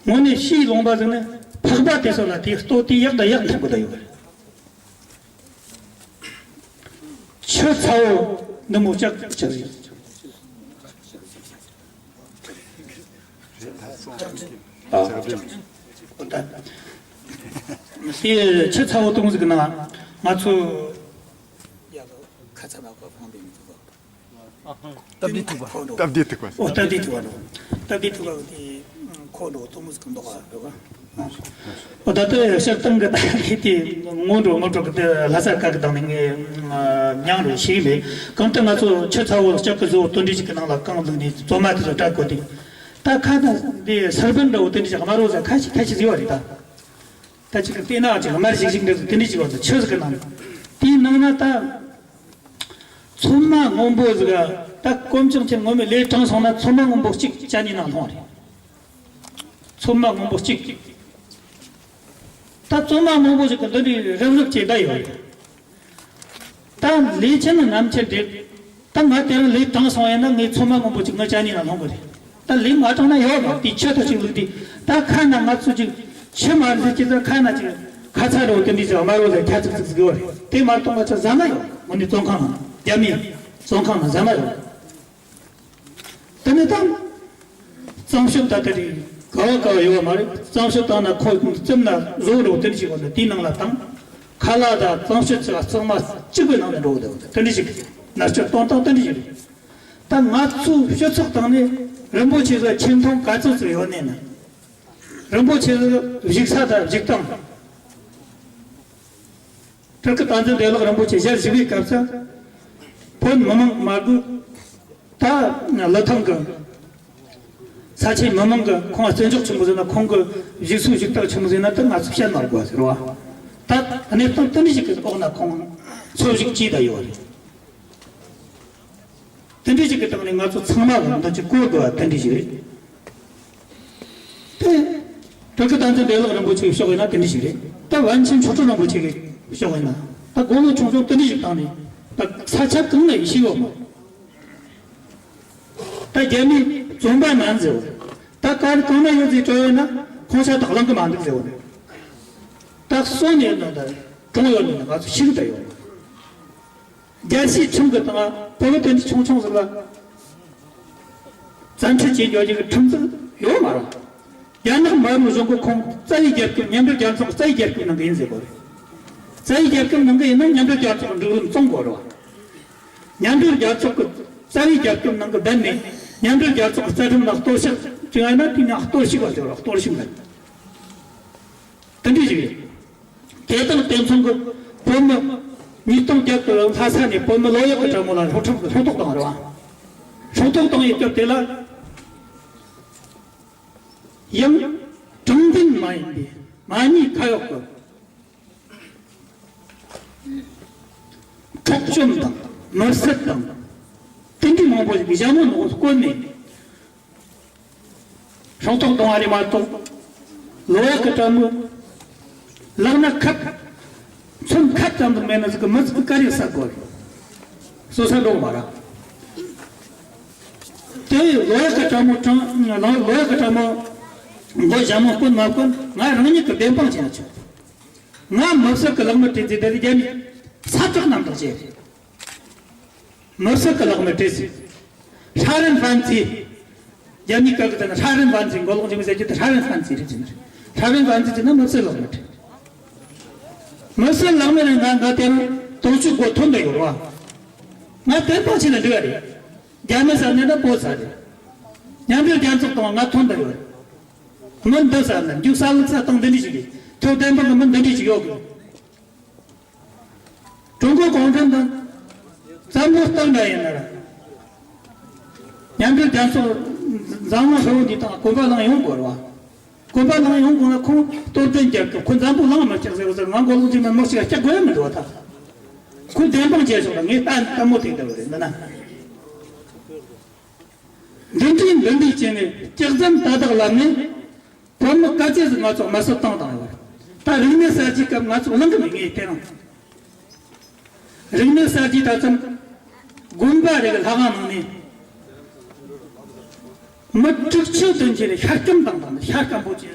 དངོས་གནས་ཕྱིའི་ལུང་པ་ཟིག་ནས་ཕག་པ་དེ་ཚོ་ལ་དེའི་ལྟོ་དེའི་ཡག་དང་ཡག་འཐེན་གི་ད་ཡོད་རེད། ཆུ་ཚ་བོ་འདི་མོ་ལྕགས་ལྕགས་ཟིག་ཨ། དེ་ཆུ་ཚ་བོ་གཏོང་ཟིག་ན་ང་ཚོ་ཡ་ཁ་ཚ་ན་གོ་ཕང་པའི་མི་ཚོ། སྟབས་བདེ་ཐུག་པ། སྟབས་བདེ་ཐུག་པ། ཨོ་སྟབས་བདེ་ཐུག་པ་རེད། སྟབས་བདེ་ཐུག་པ་དེ་ཁོ་འགྲོ་གཏོང་མུ་ཟིག་འདུག་ག་རེད་བ། ཨོ་ད་ལྟ་ཤར་སྟོང་གི་ད་ལྟ་དེ་ངོ་འགྲོ་ངོ་འགྲོ་གི་དེ་ལྷ་ས་ཁ་གི་དང་ནི་ངས་མྱང་རུ་ཤེས་མེད། གང་ལྟར་ང་ཚོ་ཆུ་ཚ་བོ་ལྕགས་ཀྱི་བཟོ་བོ་དོན་འདྲི་ཞིག་གི་ནང་ལ་རྐང་བླུགས་ནས་བཙོ་མ་དེ་ཚོ་བཀྲ་དགོས་ཏེ། ད་ཁ་དང་འདི་སར་བན་འདྲ་བོ་དེ་འདྲ་ཞིག་དམར་རོ་ཟ་ཁ་ཤས་ཁ་ཤས་ཟེར་བ་རེད་ད། ད་ཅིག་གི་བལྟས་ན་ཅིག་དམར་ཞིག་ཞིག་འདྲ་བོ་དེ་འདྲ་ཞིག་བ་ད་ཆུ་ཟིག་གི་ནང་དེའི་ནང་ན་ད། ཚོད་མ་སྔོན་པོ་ཟིག་ག་ད་སྐོམ་ཆུང་ཆེ་ངོ་མས་ལས་དྲང་སོང་ན་ཚོད་མ་སྔོན་པོ་གཅིག་ཅ་ནི་ནང་ལྷུང་རེད། ཚོད་མ་སྔོན་པོ་གཅིག་ད་ཚོད་མ་སྔོན་པོ་ཟིག་གི་འདི་འདྲའི་རབ་རིབ་ཅིག་ད་ཡོད་རེད། ད་ལས་ཆེ་ན་ནམ་ཆེ་འདྲེ། ད་ང་དེ་རིང་ལས་དྲང་སོང་ཡིན་ན་ངས་ཚོད་མ་སྔོན་པོ་ཅིག་ང་ཅ་ནི་ན་ལྷུང་གི་རེད། ད་ལས་མ་དྲང་ན་ཡོད་མ་དེ་ཆུ་ཐོག་ཅིག་བླུགས་དེ་ད་ཁ་ན་ང་ཚོ་ཅིག་ཆུ་མ་རེད་ཅིག་ད་ཁ་ན་ཅིག་ཁ་ཚ་རེད་དེ་འདྲི་ཅིག་དམར་རོ་ཟེར་ཁ་ཚིག་ཚིག་ཟིག་ཡོད་རེད། དེ་མ་གཏོང་བ་ཆ་ཟ་མ་ཡོད། ངོ་ནི་བཙོན་ཁང་ནང་རྒྱ་མི་བཙོན་ཁང་ནང་ཟ་མ་ཡོད། དེ་ནས་ད་གཙང་ཤུད་ད་དེ་རིགས་ག་བ་ག་བ་ཡོད་མ་རེད། གཙང་ཤུད་བཏང་ན་ཁོ་བཙེམ་ན་བཟོ་འགྲོ་དེ་འདྲ་ཞིག་ཡོད་ནི་དེའི་ནང་ལ་བཏང་། ཁ་ལག་དང་གཙང་ཤུད་ཚོ་གཙང་མ་གཅིག་པའི་ནང་ནས་འགྲོ་འདུག་དེ་འདྲ་ཞིག་མནར་གཅོད་གཏོང་སྟངས་དེ་འདྲ་ཞིག་རེད། ད་ང་ཚོའི་སྤྱི་ཚོགས་སྟེང་ནས་རིན་པོ་ཆེ་ཚོ་ཆེ་མཐོང་ག་ཚོད་ཚོད་ཡོད་ནས་ན། རིན་པོ་ཆེ་བཞུགས་ས་དང་བཞུགས་སྟངས། སྤྲུལ་སྐུ་བསྟན་འཛིན་བདེ་ལེགས་རིན་པོ་ཆེ་ཞལ་བཞུགས་པའི་སྐབས་སུ། བོད་མི་མང་མ་དགོས། ད་ལི་ཐང་གི་ས་ཆའི་མི་མང་གི་ཁོང་བརྩི་འཇོག་ཆེན་པོ་ཟེར་ན། ཁོང་གི་བཞུགས་སུ་བཞུགས་སྟངས་ཆེན་པོ་ཟེར་ན། ད་ང་ཚོ་བཤད་མ་དགོས་ཟེར་བ། ད་གནས་སྟངས་དེ་འདྲ་ཞིག་གི་འོག་ན་ཁོང་འཚོ་བཞུགས་བྱས་ད་ཡོད་རེད། དེ་འདྲ་ཞིག་གི་སྟེང་ནས་ང་ཚོ་ཚང་མ་གི་འདི་ཅིག་གོ་དགོས་པ་དེ་འདྲ་ཞིག་རེད། དེ་སྤྲུལ་སྐུ་བསྟན་འཛིན་བདེ་ལེགས་རིན་པོ་ཆེ་གི་ཕྱོགས་ཡིན་ན་དེ་འདྲ་ཞིག་རེད། ད་པཎ་ཆེན་མཆོག་སྤྲུལ་རིན་པོ་ཆེ་གི་ཕྱོགས་ཡིན་ན། ད་དགུང་ལོ་ཆུང་ཆུང་དེ་འདྲ་ཞིག་བཏང་ནས། ད་ས་ཆ་གང་ནས་ཤེས་ཡོད་མ། ད་རྒྱ་མིས་བཙོན་པ་མ་མཛད། ད་ག་རེ་གང་ན་ཡོད་ཟེར་དྲི་ཡོད་ན། ཁོང་ཆ་ད་གླེང་གི་མ་འདུག་ཟེར་བ་ནི། ད་གསོན་ནས་ཡོད་ན་ད་གྲོངས་ཡོད་ནི་ང་ཚོ་ཤེས་ཀྱི་ད་ཡོད། རྒྱལ་སྤྱིའི་ཁྲིམས་ཀྱི་སྟེང་བོད་དོན་འདི་ཆུང་ཆུང་ཟིག་ལ་བཙན་ཁྲིད་བྱེད་འཇོག་རྒྱུ་གི་ཁྲིམས་ཟིག་ཡོད་མ་རེད། རྒྱ་ནག་དམར་པོའི་གཞུང་གི་ཁོང་རྩ་བའི་རྒྱལ་ཁབ། མཉམ་འབྲེལ་རྒྱལ་ཚོགས་རྩ་བའི་རྒྱལ་ཁབ་ནང་གི་ཡིན་ཟེར་གོ་རེད། རྩ་བའི་རྒྱལ་ཁབ་ནང་གི་ཡིན་ན་མཉམ་འབྲེལ་རྒྱལ་ཚོགས་སྒྲིག་ལམ་བཙོང་དགོས་རེད་བ། མཉམ་འབྲེལ་རྒྱལ་ཚོགས་ཀྱི་རྩ་བའི་རྒྱལ་ཁབ་ནང་གི་བསྡད་ནས། མཉམ་འབྲེལ་རྒྱལ་ཚོགས་ཀྱི་རྩ་ཁྲིམས་ལ་གཏོར་བཤིག་བྱུང་ཡ་ན། དེ་ནི་གཏོར་བཤིག་པ་ཟེར་བ། གཏོར་བཤིག་མེད། དེ་འདྲ་ཞིག་རེད། དེ་དང་དེ་མཚུངས་ཀྱི་བོད་མི་ཉིས་སྟོང་བརྒྱད་དུ་ལྷ་ས་ནས་བོད་མི་ལོ་ཡག་གི་དྲ་མོ་ལ་སློབ་ཕྲུག་སློབ་ཐོག་བཏང་རེད་བ། སློབ་ཐོག་བཏང་ཡོད་སྐབས་དེ་ལ་ཡང་དྲང་བདེན་མ་ཡིན་པའི་མ་ཉེས་ཁ་གཡོག་གི་འཕྲོག་བཅོམ་དང་མི་བསད་དང་། དེ་འདྲའི་མང་པོ་ཞིག་གི་ཞྭ་མོ་ནང་བསྐོར་ནས། སྲོག་ཐོག་གཏོང་བ་རེད་མ་གཏོགས། ལོ་ཡག་གི་དྲ་མོ་ལག་ན་ཁབ། མཚོན་ཁབ་ཙམ་དུ་མེད་ན་ཟིག་གི་མི་ཟིག་གི་དཀའ་ལས་ཟ་དགོས་རེད། སོ་སོ་འགྲོ་མ་ར། དེ་ལོ་ཡག་གི་དྲ་མོ་དྲང་། ལོ་ཡག་གི་དྲ་མོ་མགོ་ཞྭ་མོ་བསྐོན་མ་བསྐོན། ང་རང་ཉིད་ཀྱི་བདེན་དཔང་བྱས་ན་ཆོག། ང་མི་བསད་གི་ལག་མི་སྤྲད་ཟིག་དེ་རིགས་རྒྱ་མི་ཚ་དྲག་རྣམ་དག་བྱས། མི་བསད་གི་ལག་མི་སྤྲད་ཟིག། ཧྲ་རན་ཧྥན་ཙི། རྒྱ་མིའི་སྐད་ཀྱི་ཚབ་ན་ཧྲ་རན་ཧྥན་ཙི། མགོ་ལོག་འཇིགས་མེད་ཟེར་རྒྱུ་དེ་ཧྲ་རན་ཧྥན་ཙི་རེད་ཟེར་ནི་རེད། ཧྲ་རན་ཧྥན་ཙི་ཟེར་ན་མི་བསད་ལག་མི་སྤྲད། མི་བསད་ལག་མི་རེད། ང་ང་དེ་རིང་དོན་གཅོད་སྒོ་ཐོན་འདི་ཡོད་རེད་བ། ང་བདེན་དཔང་བྱས་ན་འགྲིག་ག་རེད། རྒྱ་མི་ཟེར་ནས་ན་བོད་ཟེར་རེད། མཉམ་འབྲེལ་རྒྱལ་ཚོགས་དང་ང་ཐོན་འདི་ཡོད་རེད། མི་འདི་ཟེར་ན་རྒྱུག་ས་ལུག་ས་སྟངས་འདི་འདྲ་ཞིག་རེད། ཁྱོད་བདེན་དཔང་གི་མི་འདི་འདྲ་ཞིག་ཡོད་གི། ཀྲུང་གོ་གུང་ཁྲན་དང་བཙན་པོ་སྟག་འདྲ་ཡིན་ན་ར། མཉམ་འབྲེལ་རྒྱལ་ཚོགས་འཛམ་གླིང་ཧྲིལ་བོ་འདི་དང་གོམ་པ་བླངས་ཡོང་དགོས་རེད་བ། གོམ་པ་བླངས་ཡོང་དགོས་ན་ཁོང་གཏོར་སྐྱོན་རྒྱག་གི། ཁོ་འཛམ་བུ་གླིང་མི་སྐྱག་ཟེར་བ་ཟེར། ང་མགོ་ལོག་འཇིགས་མེད་མི་གཅིག་ལ་སྐྱག་དགོས་ཡ་མི་འདུག་བ། ད་ཁོས་བདེན་དཔང་བྱས་ཆོག་ལ། ངས་ལྟ་ལྟད་མོ་ཐེངས་འདྲ་བ་རེད་འདི་ན། འདི་འདྲའི་འདི་འདྲའི་བྱས་ནས་སྐྱག་རྫུན་ཏག་ཏག་ལབ་ནས། བོད་མི་དཀའ་སྤྱད་ཟིག་ང་ཚོ་དམར་གསོད་བཏང་བཏང་ཡོད། ད་རིག་གནས་གསར་བརྗེའི་སྐབས་ང་ཚོ་གླེང་གི་མེད། ངས་དེ་རིང་རིག་གནས་གསར་བརྗེ་ད་ཙམ་དགོན་པ་རེ་གི་ལྷ་ཁང་ནང་ནས་མི་དྲུག་ཅུ་བདུན་ཅུ་རེ་ཤ་སྐམ་བཏང་བཏང་། ཤ་སྐམ་པོ་ཅིག་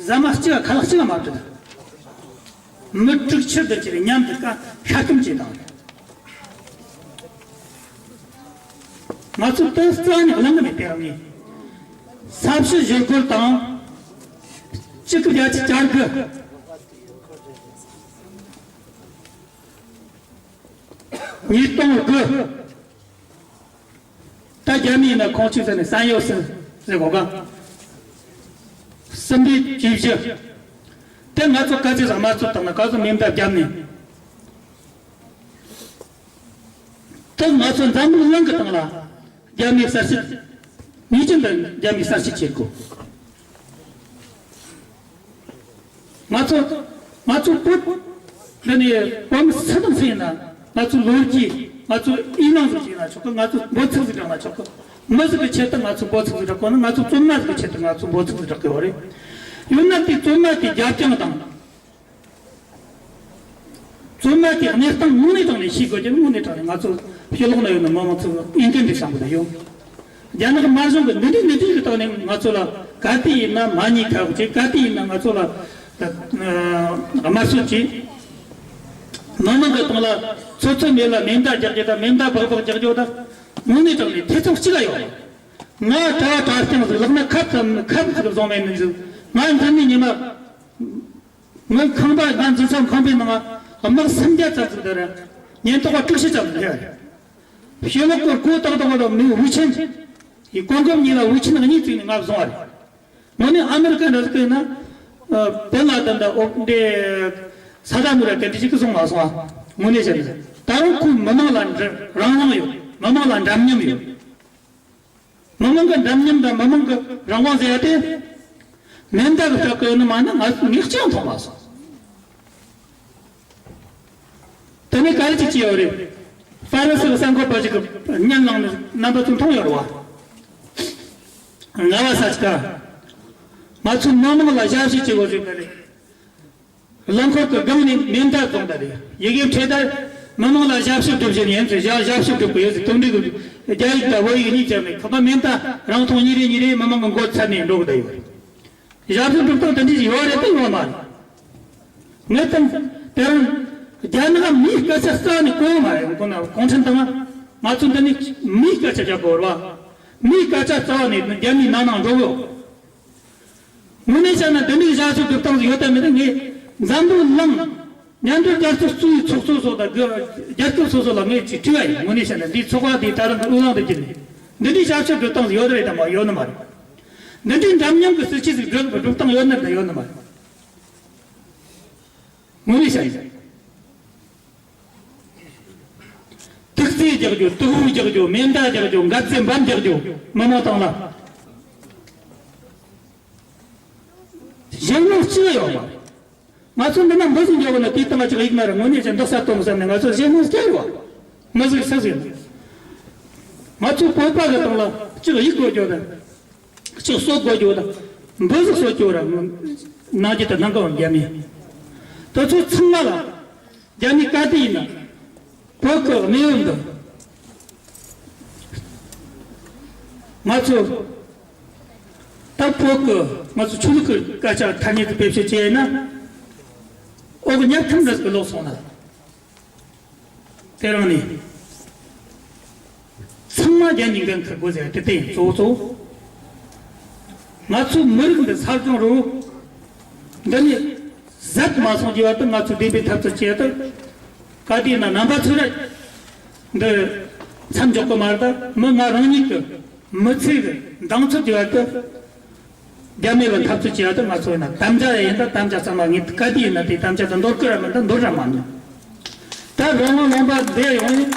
ཟ་མ་གཅིག་ཁ་ལག་གཅིག་མ་བཏང་། མི་དྲུག་ཅུ་བདུན་ཅུ་རེ་མཉམ་དུ་ཀ་ཤ་སྐམ་བྱས་བཏང་། ང་ཚོ་དེ་རྩ་ནས་གླེང་གི་མེད། དེ་རིང་ངས་ས་བྱི་ཞི་རྒོལ་དང་གཅིག་དགུ་བརྒྱད་ཅུ་གྱ་དགུ། ཉིས་སྟོང་དགུ། ད་རྒྱ་མི་ཡིན་ན་ཁོང་ཆུ་ཟེར་ནས་བསམ་ཡོད་སྲིད་ཟེར་གོ་ག། སྲིན་པོའི་གྱིས་བཞི། དེ་ང་ཚོ་ག་ཚོད་ཟ་མ་ཚོད་བཏང་ན། ག་ཚོད་མེ་མདའ་བརྒྱབ་ནས། དེ་ང་ཚོ་འཛམ་བུ་གླིང་གི་སྟེང་ལ་རྒྱ་མིའི་གསར་བརྗེ། ངེས་ཅན་དུ་རྒྱ་མིའི་གསར་བརྗེ་བྱེད་དགོས། ང་ཚོ་ང་ཚོ་བོད་འདི་ནས་བོད་མི་སུ་དང་སུ་ཡིན་ན། ང་ཚོ་ལོ་རྒྱུས། ང་ཚོ་ཨི་ལང་ཟིག་ཡིན་ན་ཆོག་གི། ང་ཚོ་འབོད་ཚིག་ཟིག་དྲངས་ན་ཆོག་གི། མི་ཟིག་གི་ཆེད་དུ་ང་ཚོ་འབོད་ཚིག་ཟིག་དྲངས་དགོས་ན། ང་ཚོ་བཙུན་མ་ཟིག་གི་ཆེད་དུ་ང་ཚོ་འབོད་ཚིག་ཟིག་དྲངས་དགོས་རེད། ཡོད་ན་དེ་བཙུན་མ་དེ་རྒྱབ་རྐྱང་དང་། བཙུན་མ་དེ་གནས་སྟངས་དངོས་གནས་དྲང་ནས་ཤེས་དགོས་ཀྱི། དངོས་གནས་དྲང་ནས་ང་ཚོ་ཕྱི་ལོགས་ན་ཡོད་ན་མི་མང་ཚོ་ཨིན་ཀན་རེད་བསམ་གི་ཡོད། རྒྱ་ནག་དམར་གཞུང་གི་འདི་འདྲའི་འདི་འདྲའི་གི་ཐོག་ནས་ང་ཚོ་ལ་ག་དུས་ཡིན་ན་མ་ཉེས་ཁ་གཡོག་བྱེད། ག་དུས་ཡིན་ན་ང་ཚོ་ལ་དམར་གསོད་བྱེད། མི་མང་གི་སྟེང་ལ་ཚོད་ཚོད་མེད་ལ་མེ་མདའ་རྒྱག་རྒྱུ་དང་། མེ་མདའ་སྦག་སྦག་རྒྱག་རྒྱུ་དང་། དངོས་གནས་དྲང་ནས་ཐེ་ཚོམ་གཅིག་ལ་ཡོད། ང་གྲྭ་བ་གྲྭ་རྐྱང་ཟིག་ལག་ན་ཁབ་ཙམ་ཁབ་ཟིག་བཟུང་མེད་ནི་ཟིག། ང་འཛིན་ནི་ཉི་མ། ངའི་ཁང་པ། ང་འཛིན་ས་ཁང་པའི་ནང་དམག་སུམ་བརྒྱ་ཙམ་ཟིག་དེ་རེད། ཉེན་རྟོག་པ་དྲུག་ཅུ་ཙམ་ཟིག་རེད། ཕྱི་ལོགས་གི་སྒོ་ཏག་ཏག་ལ་མི་འུ་ཆེན་ཡི་གོང་གོམ་གཉིས་ལ་འུ་ཆེན་གཉིས་བཙུགས་ནས་ང་བཟུང་བ་རེད། དངོས་གནས་ཨ་མེ་རི་ཀ་འདྲ་ཟིག་ཡིན་ན། ཨ། བེན་ལ་དན་དང་ཨོ་དེ་ས་དྷ་མུ་ར་དེ་འདྲ་ཞིག་གི་སོང་མ་སོང་ཨ། དངོས་གནས་བཤད་ན། ད་རུང་ཁོའི་མི་མང་ལ་འདྲ་རང་དབང་ཡོད། མི་མང་ལ་འདྲ་མཉམ་ཡོད། མི་མང་གི་འདྲ་མཉམ་དང་མི་མང་གི་རང་དབང་ཟེར་ཡ་དེ། མེ་མདའ་གི་སྐྲག་གི་ཡོད་ནི་མ་ནི་ང་ངས་ཅང་མཐོང་མ་སོང་། དེ་ནས་ག་རེ་ཅིག་བྱས་ཡོད་རེད། ཧྥ་རན་སི་གི་གསར་འགོད་པ་ཅིག་གིས་བརྙན་བླངས་ནས་རྣམ་པ་ཚོས་མཐོང་ཡོད་རེད་བ། ང་བ་ས་ཅིག་ག་ང་ཚོའི་མི་མང་ལ་ཞབས་ཕྱི་བྱེད་དགོས་ཟེར་གི་རེད། རླངས་འཁོར་གྱི་སྒང་ནས་མེ་མདའ་བཙོངས་པ་རེད། ཡི་གེ་འཕྲེད་དར། མི་མང་ལ་ཞབས་ཞུ་སྒྲུབ་བཞིན་ཡིན་ཟེར། ཞབས་ཞབས་ཞུ་སྒྲུབ་གི་ཡོད་ཟེར། དོན་འགྲིག་གི་རྒྱ་ཡིག་དང་བོད་ཡིག་གཉིས་བྱས་ནས་ཁོ་པ་མེ་མདའ་རང་ཐོང་གཉིས་རེ་གཉིས་རེ་མི་མང་གི་མགོ་ཚར་ནས་འགྲོ་གི་བསྡད་ཡོད་རེད། ཞབས་ཞུ་སྒྲུབ་སྟངས་དེ་འདྲ་ཞིག་ཡོད་རེད་དམ་ཡོད་མ་རེད། ངས་དང་དེ་རིང་རྒྱ་ནག་མིའི་སྐད་ཆ་རྩ་ནས་གོ་ཡོད་མ་རེད། ཁོ་ན་གུང་ཁྲན་ཏང་ང་ཚོ་འདི་ནས་མིའི་སྐད་ཆ་རྒྱག་དགོས་རེད་བ། མིའི་སྐད་ཆ་རྩ་ནས་རྒྱ་མིའི་ནང་ནང་འགྲོ་གི་ཡོད། དངོས་གནས་བྱས་ན་འདི་འདྲའི་ཞབས་ཞུ་སྒྲུབ་སྟངས་ཡོད་དམ་མེད་དམ་ངས་འཛམ་བུ་གླིང་མཉམ་འབྲེལ་རྒྱལ་ཚོགས་གཙོས་ཚོགས་གཙོ་སོགས་དང་རྒྱལ་ཁབ་སོ་སོ་ལ་ངས་ཅིག་དྲིས་པ་ཡིན། དངོས་གནས་བྱས་ན་འདིའི་ཚོགས་པ་འདིའི་ད་རུང་གི་དབུ་ལམ་དུ་བསྒྱུར་ནས་འདི་འདྲའི་ཞབས་ཞུ་སྒྲུབ་སྟངས་ཡོད་རེད་དམ་ཡོད་ནི་མ་རེད། འདི་འདྲའི་འདྲ་མཉམ་གྱི་སྲིད་བྱུས་ཤིག་སྒྲུབ་སྒྲུབ་སྟངས་ཡོད་ནི་དང་ཡོད་ནི་མ་རེད། དངོས་གནས་བྱས་ན། དུག་རྫས་རྒྱག་རྒྱུ། དུག་འོད་རྒྱག་རྒྱུ། མེ་མདའ་རྒྱག་རྒྱུ། འགག་རྫས་འབམ་རྒྱག་རྒྱུ། མི་མང་དང་ལ། གཞན་ངོ་གཅིག་ཡོད་མ་རེད། ང་ཚོ་འདི་ན་འབུ་ཟིག་འཇོག་གི་ན་དེའི་སྟེང་ལ་ཅིག་གཡུག་ན་ར་དངོས་གནས་ཅན་འདུག་ས་སྟོང་བསམ་ནས་ང་ཚོ་གཞན་ངོ་སྐྱེ་རུ་བ། མི་ཟིག་ས་ཟིག་ཡིན། ང་ཚོ་བོད་པ་གི་སྟེང་ལ་ཅིག་གཡུག་དགོས་རྒྱུ་དང་། ཅིག་གསོད་དགོས་རྒྱུ་དང་། འབུ་ཟིག་གསོད་རྒྱུ་ར་ནང་གི་དང་ནང་གི་བ་རྒྱ་མི། དེ་ཚོ་ཚང་མ་ལ། རྒྱ་མི་ག་དུས་ཡིན་ན། བོད་ཀྱི་གནས་བབ་འདི། ང་ཚོ། ད་བོད་ཀྱི་ང་ཚོ་ཆོས་ལུགས་ཀྱི་སྐད་ཆ་ཐ་སྙད་དུ་བེད་སྤྱོད་བྱས་ན། འོག་གི་ཉག་ཐུམ་འདྲ་ཟིག་ལོག་སོང་ན། དེ་རིང་ནས། ཚང་མ་རྒྱ་མིའི་འགན་འཁུར་དགོས་ཟེར་དེ་དེ་ཡིན་གཙོ་བོ་གཙོ་བོ། ང་ཚོའི་མི་རིགས་འདི་གསར་སྐྱོང་རུ། འདི་ནས་ཟད་མ་སོང་རྒྱུ་བར་དུ་ང་ཚོས་བདེན་པའི་འཐབ་རྩོད་བྱེད་དུ། ག་དུས་ན་རྣམ་པ་ཚོས་ར། འདི་མཚམས་འཇོག་གི་མ་རེད། ད་མི་ང་རང་ཉིད་ཀྱི་མི་ཚེ་གི་མདུང་ཚུགས་རྒྱུ་བར་དུ། རྒྱ་མི་ལ་འཐབ་རྩོད་བྱེད་ཡ་དེ་ང་ཚོ་ཡིན་ན་དམ་བཅའ་ཡིན། ད་དམ་བཅའ་ཚང་མ་ངས་ག་དུས་ཡིན་ན་དེ་དམ་བཅའ་དེ་འདོར་གི་ར་མིན། ད་འདོར་ར་མ་མྱོང་། ད་རང་དབང་ལུང་པ་འདི་ཡོང་ནས་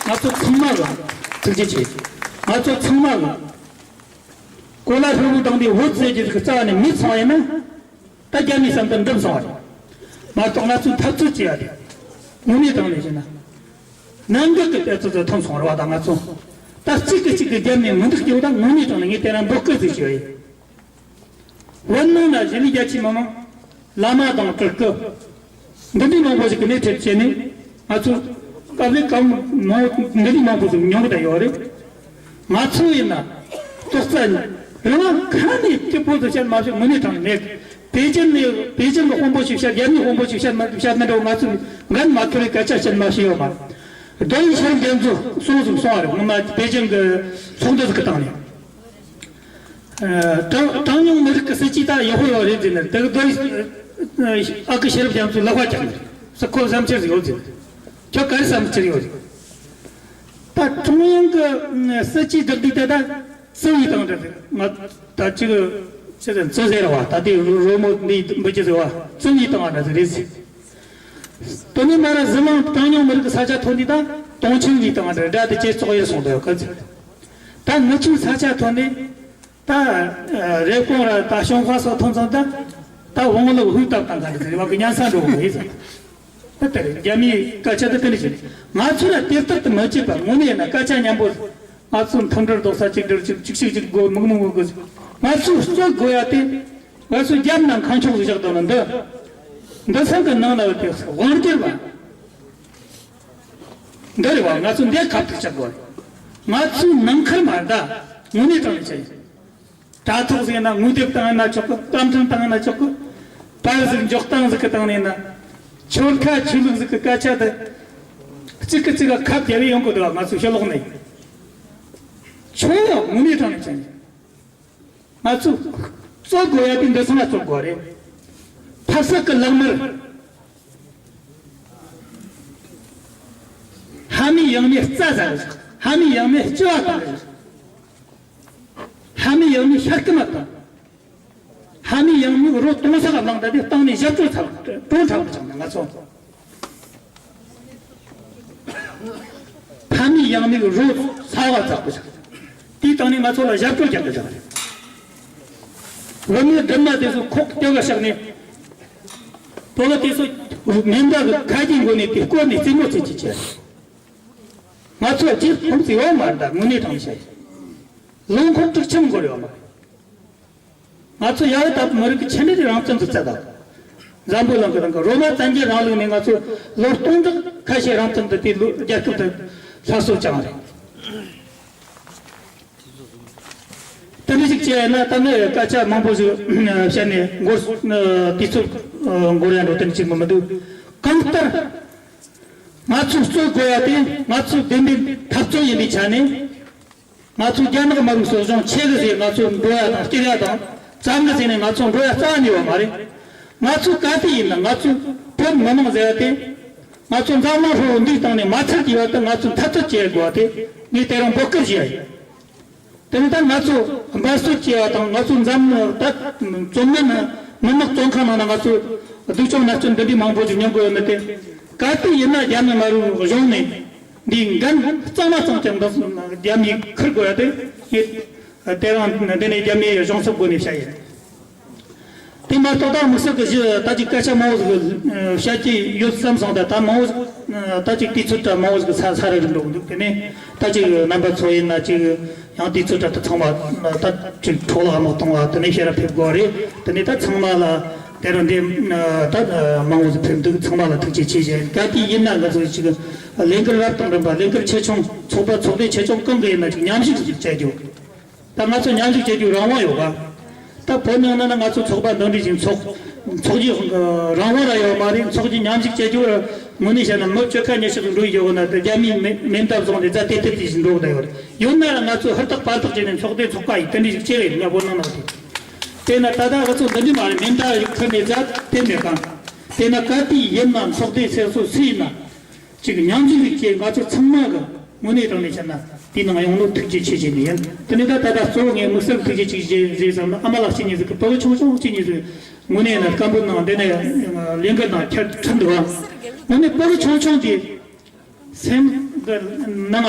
ང་ཚོ་ཚང་མ་ལ་ཐུགས་རྗེ་ཆེ། ང་ཚོ་ཚང་མ་ལ་གོ་ལ་ཧྲིལ་བོ་བཏང་དུས་བོད་ཟེར་རྒྱུ་ཟིག་རྩ་བ་ནས་མེད་སོང་བ་ཡིན་ན། ད་རྒྱ་མིའི་བསམ་དོན་འགྲུབ་སོང་བ་རེད། མ་གཏོགས་ང་ཚོས་འཐབ་རྩོད་བྱེད་ཡ་དེ་དངོས་གནས་དྲང་གནས་བྱས་ན། ནང་འགལ་གྱི་ལྟ་ཚུལ་ཚོ་ཐོན་སོང་བ་རེད་བ། ད་ང་ཚོ་ད་གཅིག་གིས་གཅིག་གི་རྒྱབ་ནས་མི་འདུག་རྒྱུ་ད་དངོས་གནས་དྲང་གནས་ངས་དེ་རིང་འབོད་སྐུལ་ཟིག་ཞུ་ཡ་ཡིན། བོད་ནང་ན་གཞིས་ལུས་རྒྱ་ཆེའི་མི་མང་། བླ་མ་དང་སྤྲུལ་སྐུ། འདི་འདྲའི་མང་པོ་ཞིག་གིས་སྣེ་ཁྲིད་བྱས་ནས་ང་ཚོ་དཀའ་ལས་གང་མང་འདི་འདྲའི་མང་པོ་ཞིག་མྱོང་གི་ཡོད་རེད། ང་ཚོ་ཡིན་ན་ཏོག་ཙམ་རང་ཁ་ནས་སྐྱིད་པོ་དུ་བཤད་མ་བཤད་དངོས་གནས་དྲང་གནས་པེ་ཅིན་ནས་པེ་ཅིན་གྱི་དཔོན་པོ་ཞིག་བཤད། རྒྱ་མིའི་དཔོན་པོ་ཞིག་བཤད་མ་བཤད་ན་འགྲོ། ང་ཚོས་འགན་མ་འཁུར་བའི་སྐད་ཆ་བཤད་མ་བཤད་ཡོད་མ་རེད། རྡོ་ཡི་ཤེས་རབ་རྒྱ་མཚོ་གསུངས་ཟིག་གསུངས་པ་རེད། སྔོན་མ་པེ་ཅིན་གྱི་ཚོགས་འདུ་ཟིག་གི་སྟེང་ནས། ཨ། གྲངས་གྲངས་ཉུང་མི་རིགས་ཀྱི་སྲིད་ཇུས་ད་ཡག་པོ་ཡོད་རེད་ཟེར་ནས། དེ་གི་དོན་ཨ་ཁུ་ཤེས་རབ་རྒྱ་མཚོས་ལག་པ་བཀྱགས་ནས་ཟེར། ཁོ་བསམ་འཆར་ཟིག་ཡོད་ཟེར། ཁྱོད་ག་རེ་བསམ་འཆར་ཡོད་ཟེར། ད་ཀྲུང་དབྱང་གི་སྲིད་ཇུས་བསྒྲགས་དུས་དེ་ད་བཙུན་མའི་སྟེང་འདྲ་ཟེར། ང་ད་ཅིག་ཅི་ཟེར། བཙུན་ཟེར་བ་ད་དེ་རོལ་མོ་འདི་འབུད་ཀྱི་ཟེར་བ། བཙུན་མའི་སྟེང་འདྲ་ཟིག་རེད་ཟེར། དེ་ནས་མར་ཟི་ལིང་གྲངས་ཉུང་མི་རིགས་ཀྱི་ས་ཆ་ཐོན་དུས་ད་དུང་ཆེན་གྱི་སྟེང་འདྲ་འདྲ་དེ་ཇེ་བཙོག་ཡར་སོང་འདུག་ག་ཟེར། ད་ངི་ཆོའི་ས་ཆ་ཐོན་ནས། ད་རེབ་གོང་ར་ད་ཞུན་ཧྭ་སོགས་ཐོན་ཙང་ད་ད་དབང་ལུང་ཧུའུ་ཏབ་དང་ག་འདྲ་ཟེར་བ་གི་ཉན་ས་འགྲོ་གི་ཡིན་ཟེར། ད་དེ་རེད། རྒྱ་མིའི་སྐད་ཆ་དེ་དེ་འདྲ་བྱས། ང་ཚོ་ལ་དེ་ལྟར་དུ་མ་བྱེད་པ། དངོས་གནས་ཡིན་ན་སྐད་ཆ་མཉམ་པོ། ང་ཚོ་མཐུན་སྒྲིལ་རྡོག་རྩ་གཅིག་སྒྲིལ་གཅིག་གཅིག་གཅིག་གཅིག་དགོས། མུག་མུག་མུག་དགོས། ང་ཚོས་རྩོད་དགོས་ཡ་དེ། ང་ཚོ་རྒྱབ་ནང་ཁང་ཆོག་ཟིག་བཞག་དང་ན་འདི། འདི་ཚང་གི་ནང་ལ་དེ་དབང་སྒྱུར་བ། འདི་རེད་བ། ང་ཚོ་འདི་ཁ་ཐུག་ཆགས་དགོས། ང་ཚོའི་ནང་ཁུལ་མ་ད་དངོས་གནས་དྲང་གནས་བྱས། དྲ་ཐོག་ཟེར་ན་ངོ་དེབ་བཏང་ན་ཆོག་གི། བཀའ་འཕྲིན་བཏང་ན་ཆོག་གི། པར་ཟིག་འཇོག་སྟངས་ཟིག་གི་སྟེང་ནས་ན། ཆོལ་ཁ་ཆོས་ལུགས་ཟིག་གི་སྐད་ཆ་དེ། གཅིག་གིས་གཅིག་ག་ཁ་བརྒྱབ་ཡོང་གི་འདུག་ང་ཚོའི་ཕྱི་ལོགས་ནས། ཆོས་ཡང་དངོས་གནས་དྲང་གནས་བྱས། ང་ཚོས་རྩོད་དགོས་ཡ་དེ་འདི་ཚང་ལ་རྩོད་དགོས་རེད། ཕ་ས་གི་ལག་དམར། ཕ་མེས་ཡང་མེས་རྩྭ་ཟ་གི་བཞག་ཕ་མེས་ཡང་མེས་སྐྱུ་བ་བཏང་གི་བཞག་ཕ་མེས་ཡང་མེས་ཤ་སྐམ་བཏང་། ཕ་མེས་ཡང་མེས་རོ་སྟོང་ཟད་ག་ལངས་ད་དེ་སྟེང་ནས་ཞབས་བྲོ་ཚ་བྲོ་འཁྲབ་ཀྱི་ཅང་ནས་ང་ཚོ། ཕ་མེས་ཡང་མེས་རོ་ཚ་བ་ཚ་བ་ཅང་། དེའི་སྟེང་ནས་ང་ཚོ་ལ་ཞབས་བྲོ་རྒྱག་གི་ཅང་རེད། བུ་མོའི་སྦྲུམ་མ་དེ་ཚོ་ཁོག་སྐྱོ་ག་བཞག་ནས། བུ་མོ་དེ་ཚོ་མེ་མདའ་གི་ཁ་གྱེས་མགོ་ནས་དེ་བསྐོར་ནས་རྩེད་མོ་རྩེད་ཀྱི་ཅེས། ང་ཚོ་རྗེས་ཁོང་ཚོ་ཡོད་མ་རེད། ད་དངོས་གནས་དྲང་བཤད། ལོ་འཁོར་དྲུག་ཁྲིམས་འགོར་ཡོད་མ་རེད། ང་ཚོ་ཡ་ད་མི་རིགས་ཀྱི་ཆེ་འབྲིང་རང་བཙན་དུ་བཙལ་དང་། འཛམ་བུ་གླིང་གི་རང་གི་རོ་མ་བཙན་རྒྱལ་རིང་ལུགས་ནས་ང་ཚོ་ལོ་སྟོང་ཕྲག་ཁ་ཤས་རང་བཙན་དུ་དེ་ལོ་རྒྱལ་ཁབ་ཏུ་སླར་གསོ་བྱུང་རེད། དེ་འདྲ་ཞིག་བྱས་ན་ད་ནི་སྐད་ཆ་མང་པོ་ཞིག་བཤད་ནས་འགོར་དུས་ཚོད་འགོར་ཡ་འགྲོ་དེ་འདྲ་ཞིག་མི་མི་འདུག་གང་ལྟར་ང་ཚོས་རྩོད་དགོས་ཡ་དེ་ང་ཚོའི་བདེན་པའི་འཐབ་རྩོད་ཡིན་པའི་ཆ་ནས། ང་ཚོ་རྒྱ་ནག་དམར་པོའི་སྲིད་གཞུང་ཆེ་གི་ཟེར་ང་ཚོ་འགྲོ་ཡ་དང་སྐྱེལ་ཡ་དང་བཙན་གི་ཟེར་ནས་ང་ཚོ་འགྲོ་ཡ་རྩ་བ་ནས་ཡོད་མ་རེད། ང་ཚོ་ག་དུས་ཡིན་ན་ང་ཚོ་བོད་མི་མང་ཟེར་བ་དེ། ང་ཚོ་འཛམ་གླིང་ཧྲིལ་བོ་འདིའི་སྟེང་ནས་མ་ཚར་གྱི་བར་དུ་ང་ཚོ་འཐབ་རྩོད་བྱེད་དགོས་པ་དེ་ངས་དེ་རིང་འབོད་སྐུལ་བྱེད་ཡ་ཡིན། དེ་ནས་ད་ང་ཚོ་འབད་རྩོལ་བྱེད་ཡ་དང་ང་ཚོ་འཛམ་ད་བཙོན་མ་ནི་མི་དམངས་བཙོན་ཁང་ནང་ན་ང་ཚོ་སྡུག་སྦྱོང་མནར་གཅོད་འདི་འདྲའི་མང་པོ་ཞིག་མྱོང་དགོས་ཡོད་ནི་དེ་ག་དུས་ཡིན་ན་རྒྱ་མི་དམར་པོའི་གཞུང་ནས། འདིའི་འགན་གཙང་མ་གཙང་རྐྱང་འདི་རྒྱ་མིས་འཁུར་དགོས་ཡ་དེ་ངས་དེ་རིང་འདི་ནས་རྒྱ་མིའི་གཞུང་ཚབ་སྒོ་ནས་བཤད་ཡིན། དེ་མ་གཏོགས་ད་དམིགས་བསལ་གྱི་གཞི་ད་ཅིག་སྐད་ཆ་མང་བོ་ཞིག་བཤད་ཀྱི་ཡོད་བསམ་སོང་། ད་ད་མང་བོ་ཞིག་ད་ཅིག་དུས་ཚོད་ད་མང་བོ་ཞིག་ས་ས་ར་རིམ་འགྲོ་གི་འདུག་དེ་ནས་ད་ཅིག་རྣམ་པ་ཚོ་ཡིན་ན་ཅིག་ཡང་དུས་ཚོད་ད་ད་ཚང་མ་ད་ཅིག་འཕྲོ་བརླག་མ་གཏོང་བ་དེ་ནས་ཕྱིར་ར་ཕེབས་དགོས་རེད། དེ་ནས་ད་ཚང་མ་ལ་དེ་རིང་འདི་ད་མང་བོ་ཞིག་ཕེབས་འདུག་ཚང་མ་ལ་ཐུགས་རྗེ་ཆེ་ཞུ། ག་དུས་ཡིན་ན་ང་ཚོ་ཅིག་ལས་འགུལ་རབ་དང་རིམ་པ་ལས་འགུལ་ཆེ་ཆུང་ཚོགས་པ་ཚོགས་སྡེ་ཆེ་ཆུང་གང་གི་ཡིན་ན་ཅིག་མཉམ་ཞུགས་ཅིག་བྱ་རྒྱུ། ད་ང་ཚོ་མཉམ་ཞུགས་བྱ་རྒྱུ་རང་དབང་ཡོད་ག་ད་བོད་ནང་ན་ན་ང་ཚོ་ཚོགས་པ་འདི་འདྲ་ཞིག་ཚོགས་ཚོགས་རྒྱུ་རང་དབང་ར་ཡོད་མ་རེད། ཚོགས་རྒྱུ་མཉམ་ཞུགས་བྱ་རྒྱུ་དངོས་གནས་བཤད་ན་མི་བཅུ་ཁ་ཉི་ཤུ་ཙམ་འགྲོ་ཡི་ཡོད་ན་ད་རྒྱ་མིའི་མེ་མེ་མདའ་བཟུང་སྟེ་རྫ་ཏེ་ཏེ་ཏེ་ཞིག་འགྲོ་གི་ད་ཡོད་རེད། ཡོད་ན་ར་ང་ཚོ་ཧུར་ཐག་པར་ཐག་བྱས་ནས་ཚོགས་སྡེ་ཚོགས་པ་ཡིས་དེ་འདྲ་ཞིག་བྱེད་གི་ཡོད་ང་བོད་ནང་ན་དེ། དེ་ན་ད་ལྟ་ང་ཚོ་འདི་འདྲ་མ་རེད། མེ་མདའ་ཡིག་ཁུར་ནས་རྫ་ཏེ་མེད་གང་། དེ་ན་ག་དུས་ཡིན་ན་ཚོགས་སྡེ་ཚོགས་སུ་སུ་ཡིན་ན། གཅིག་མཉམ་ཞུགས་རིགས་ཀྱིས་ང་ཚོ་ཚང་མ་གི་དངོས་གནས་དྲང་ནས་བཤད་ན་དེའི་ནང་ཡོང་ནོ་ཐུགས་རྗེ་ཆེ་ཆེ་ནས་ཡིན། དེ་ནས་ད་ད་ལྟ་གཙོ་བོ་ངས་དམིགས་བསལ་ཐུགས་རྗེ་ཆེ་ཆེ་ཟེར་བསམ་ན་ཨ་མ་ལགས་གཅིག་གཉིས་ཟིག་གི་ཕྲུ་གུ་ཆུང་ཆུང་གཅིག་གཉིས་ཟིག་དངོས་གནས་ན་སྐམ་པོ་ནང་དེ་ནས་ལས་འགུལ་ནང་ཁྱེར་ཁྲིད་འདུག་ཨ། དངོས་གནས་ཕྲུ་གུ་ཆུང་ཆུང་དེ་སེམས་གི་ནང་ང་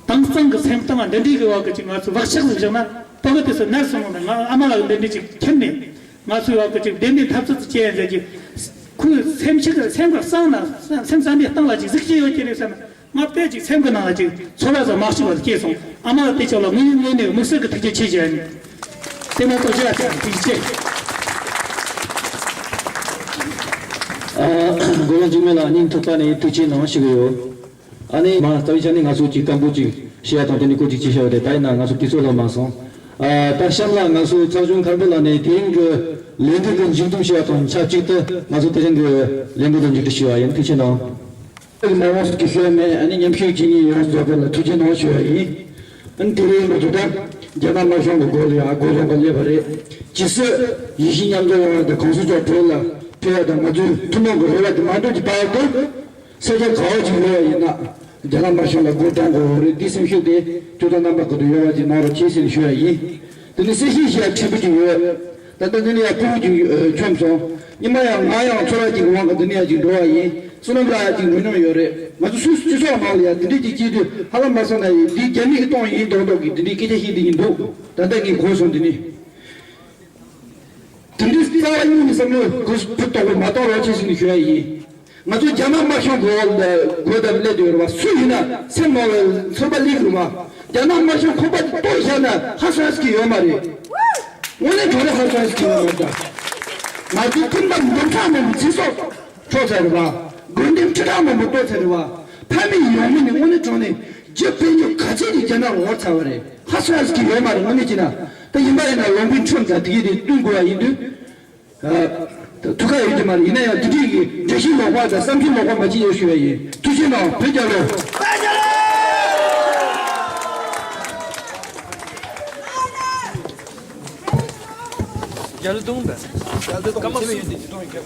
དྭངས་གཙང་གི་སེམས་གཏིང་ང་འདི་འདྲའི་གི་བ་གི་ཅིག་ང་ཚོ་བག་ཆགས་ཟིག་བཞག་ན་ཕྲུ་གུ་དེ་ཚོ་ནར་སོང་ནས་ང་ཨ་མ་ལགས་འདི་འདྲའི་ཅིག་ཁྱེར་ནས། ང་ཚོའི་བར་གྱི་ཅིག་བདེན་པའི་འཐབ་རྩོད་དུ་བྱེད་ཡ་མཛད་ཀྱི། ཁོའི་སེམས་ཤིག་སེམས་ཀྱི་གསང་ན་སེམས་བསམ་པའི་གཏིང་ལ་ཅིག་གཟིགས་ཀྱི་ཡོད་ཀྱི་རེད་བསམ་ན་ང་དཔེ་ཅིག་སེམས་ཀྱི་ནང་ལ་ཅིག་ཚོར་བ་ཟ་མ་ཞིག་བར་སྐྱེས་སོང་། ཨ་མ་ལགས་དེ་ཕྱོགས་ལ་དངོས་ཡོད་དངོས་གནས་དམིགས་བསལ་གྱི་ཐུགས་རྗེ་ཆེ་ཞུ་ཡ་ཡིན། དེ་མ་གཏོགས་ཅི་ཡ་ཅི་ཡ་ཐུགས་རྗེ་ཆེ། ཨ། མགོ་ལོག་འཇིགས་མེད་ལགས་སྙིང་ཐག་པ་ནས་ཐུགས་རྗེ་གནང་ཞུ་གི་ཡོད། ཨ་ནི་མ་རྩ་བའི་ཆ་ནས་ང་ཚོ་གཅིག་སྐམ་པོ་གཅིག་བཤད་ཡ་དང་དེ་ནི་སྐོར་གཅིག་བྱེད་བྱ་བ་དེ་ད་ཡིན་ན་ང་ཚོ་དུས་ཚོད་ལྷག་མ་སོང་། ཨ། ད་གཤམ་ལ་ང་ཚོ་ཚོགས་ཆུང་མཁན་པོ་ལགས་ནས་དེ་རིང་གི་ལས་འགུལ་གྱི་མཇུག་བསྡོམས་བྱེད་ཡ་དང་ཆབས་ཅིག་ཏུ་ང་ཚོ་དེ་རིང་གི་ལས་འགུལ་དུ་མཇུག་སྒྲིལ་ཞུ་བ་ཡིན། ཐུགས་རྗེ་གནང་། མ་འོངས་སུ་གི་ཤོད་མེད་ཨ་ནི་མཉམ་ཞུགས་བྱེད་མཁན་ཡོངས་རྫོགས་པ་ལ་ཐུགས་རྗེ་གནང་ཞུ་བ་ཡིན། ཨ་ནི་དེ་རིང་ང་ཚོ་ད་རྒྱ་ནག་དམར་གཞུང་གི་སྒོ་ལ་ཡ་སྒོ་རོང་ག་སླེབས་པ་རེད། ཇི་སྲིད་ཡིད་བཞིན་མཉམ་འཛོམས་ཡོང་བ་དང་གོང་ས་མཆོག་བོད་ལ་ཕེབས་ཡ་དང་ང་ཚོའི་ཐུན་མོང་གི་རེ་བ་དེ་མ་འགྲུབ་ཀྱི་བར་དུ། ས་ཆ་ག་བ་ཅིག་ཡོད་པ་ཡིན་ན། རྒྱ་ནག་དམར་གཞུང་ལ་སྒོ་གཏོང་དགོས་རེད། འདི་སེམས་ཤུགས་དེ་ཐུགས་དམ་རྣམ་པ་ཀུན་ཏུ་ཡོད་པ་ཅིག་གནང་རོགས་གྱིས་ཟེར་ཞུ་ཡ་ཡིན། དེ་ནི་གསལ་བཤད་ཞུ་ཡ་ཕྲན་བུ་ཅིག་ཡོད། ད་ལྟ་འདི་ནས་ཡར་སྤུ་གུ་ཅིག་ཨ་བྱོན་སོང་། ཉི་མ་ཡང་ང་ཡང་ཚོར་བ་ཅིག་གི་དབང་གིས་འདི་ནས་ཡར་ཅིག་འགྲོ་བ་ཡིན། བསོད་ནམས་ལགས་ཡར་ཅིག་འགྲོ་མྱོང་ཡོད་རེད། ང་ཚོ་སུད་སི་སྤྱི་ཚོགས་ནང་ལ་ཡ་འདི་འདྲས་ཅིག་སྐྱེས་དུས་ཧ་ལམ་མ་སོང་ན་ཡིན། འདི་རྒྱ་མི་གི་གཏོང་ཡིན་མདོག་མདོག་གི་འདི་འདྲས་སྐད་ཆ་བཤད་འདི་ཡིན་འདུག་ད་ལྟ་ངས་གོ་སོང་འདི་ནི། དེ་འདྲའི་རྩ་བ་ཉིད་ནས་བསམ་བློ་གུ་བུ་དོག་པོ་མ་གཏོང་རོགས་བྱེད་ཟེར་ནས་ཞུ་ཡ་ཡིན། ང་ཚོ་རྒྱ་ནག་དམར་གཞུང་གི་འོག་ལ་སྒོ་བརྡབ་སླེབས་དུས་རེད་བ། སུ་ཡིན་ན་སེམས་ནང་ལ་ཚོད་པ་སླེབས་རེད་བ། རྒྱ་ནག་དམར་གཞུང་ཁོག་པ་གཏོར་བཞག་ན་ཧ་སོ་ཧ་སི་ཀི་ཡོད་མ་རེད། དངོས་གནས་དྲང་གནས་ཧ་སོ་ཧ་སི་ཀི་ཡོད་མ་རེད་ད། ང་ཚོའི་སྤུན་ཟླ་འབུམ་ཕྲག་མང་པོའི་ཚེ་སྲོག་འཕྲོག་ཚར་རེད་བ། དགོན་སྡེ་ཁྲི་ཕྲག་མང་པོ་གཏོར་ཚར་རེད་བ། ཕ་མེས་ཡང་མེས་ནས་དངོས་གནས་དྲང་གནས་རྒྱུ་སྤུན་ཉེ་ག་ཚད་ཀྱི་རྒྱ་ནག་ལ་འོར་ཚར་བ་རེད། ཧ་སོ་ཧ་སི་ཀི་ཡོད་མ་རེད། དངོས་གནས་བྱས་ན་ད་ཡིན་པ་ཡིན་ན་ལོང་པིན་ཁྲོམ་དང་དེ་གའི་དེ་བསྟུན་དགོས་པ་ཡིན་དུས། ཨ། ཐུགས་ཁག་ཡོད་ཀྱི་མ་རེད། ཡིན་ན་ཡང་དེ་འདྲའི་གི་འདྲ་བཤད་ལོག་པ་དང་བསམ་ཚུལ་ལོག་པ་མ་བྱེད་ཡོད་ཞུ་བ་ཡིན། ཐུགས་རྗེ་གནང་། བོད་རྒྱལ་ལོ། ཡར་ལ་གཏོང་པས། ཡར་ལ་གཏོང་། སྐར་མ་མེད་ཡོད་དེ་གཏོང་ཡོད་ཀྱི།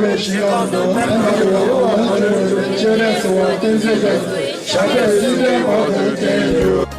བའི་ཞིང་ཁམས་སུ་ཕན་པ་དང་འོད་དཔག་མེད་པའི་སྤྱན་རས་གཟིགས་དབང་བསྟན་འཛིན་རྒྱ་མཚོས་ཞབས་པད་སྲིད་མཐའི་བར་དུ་བརྟན་གྱུར།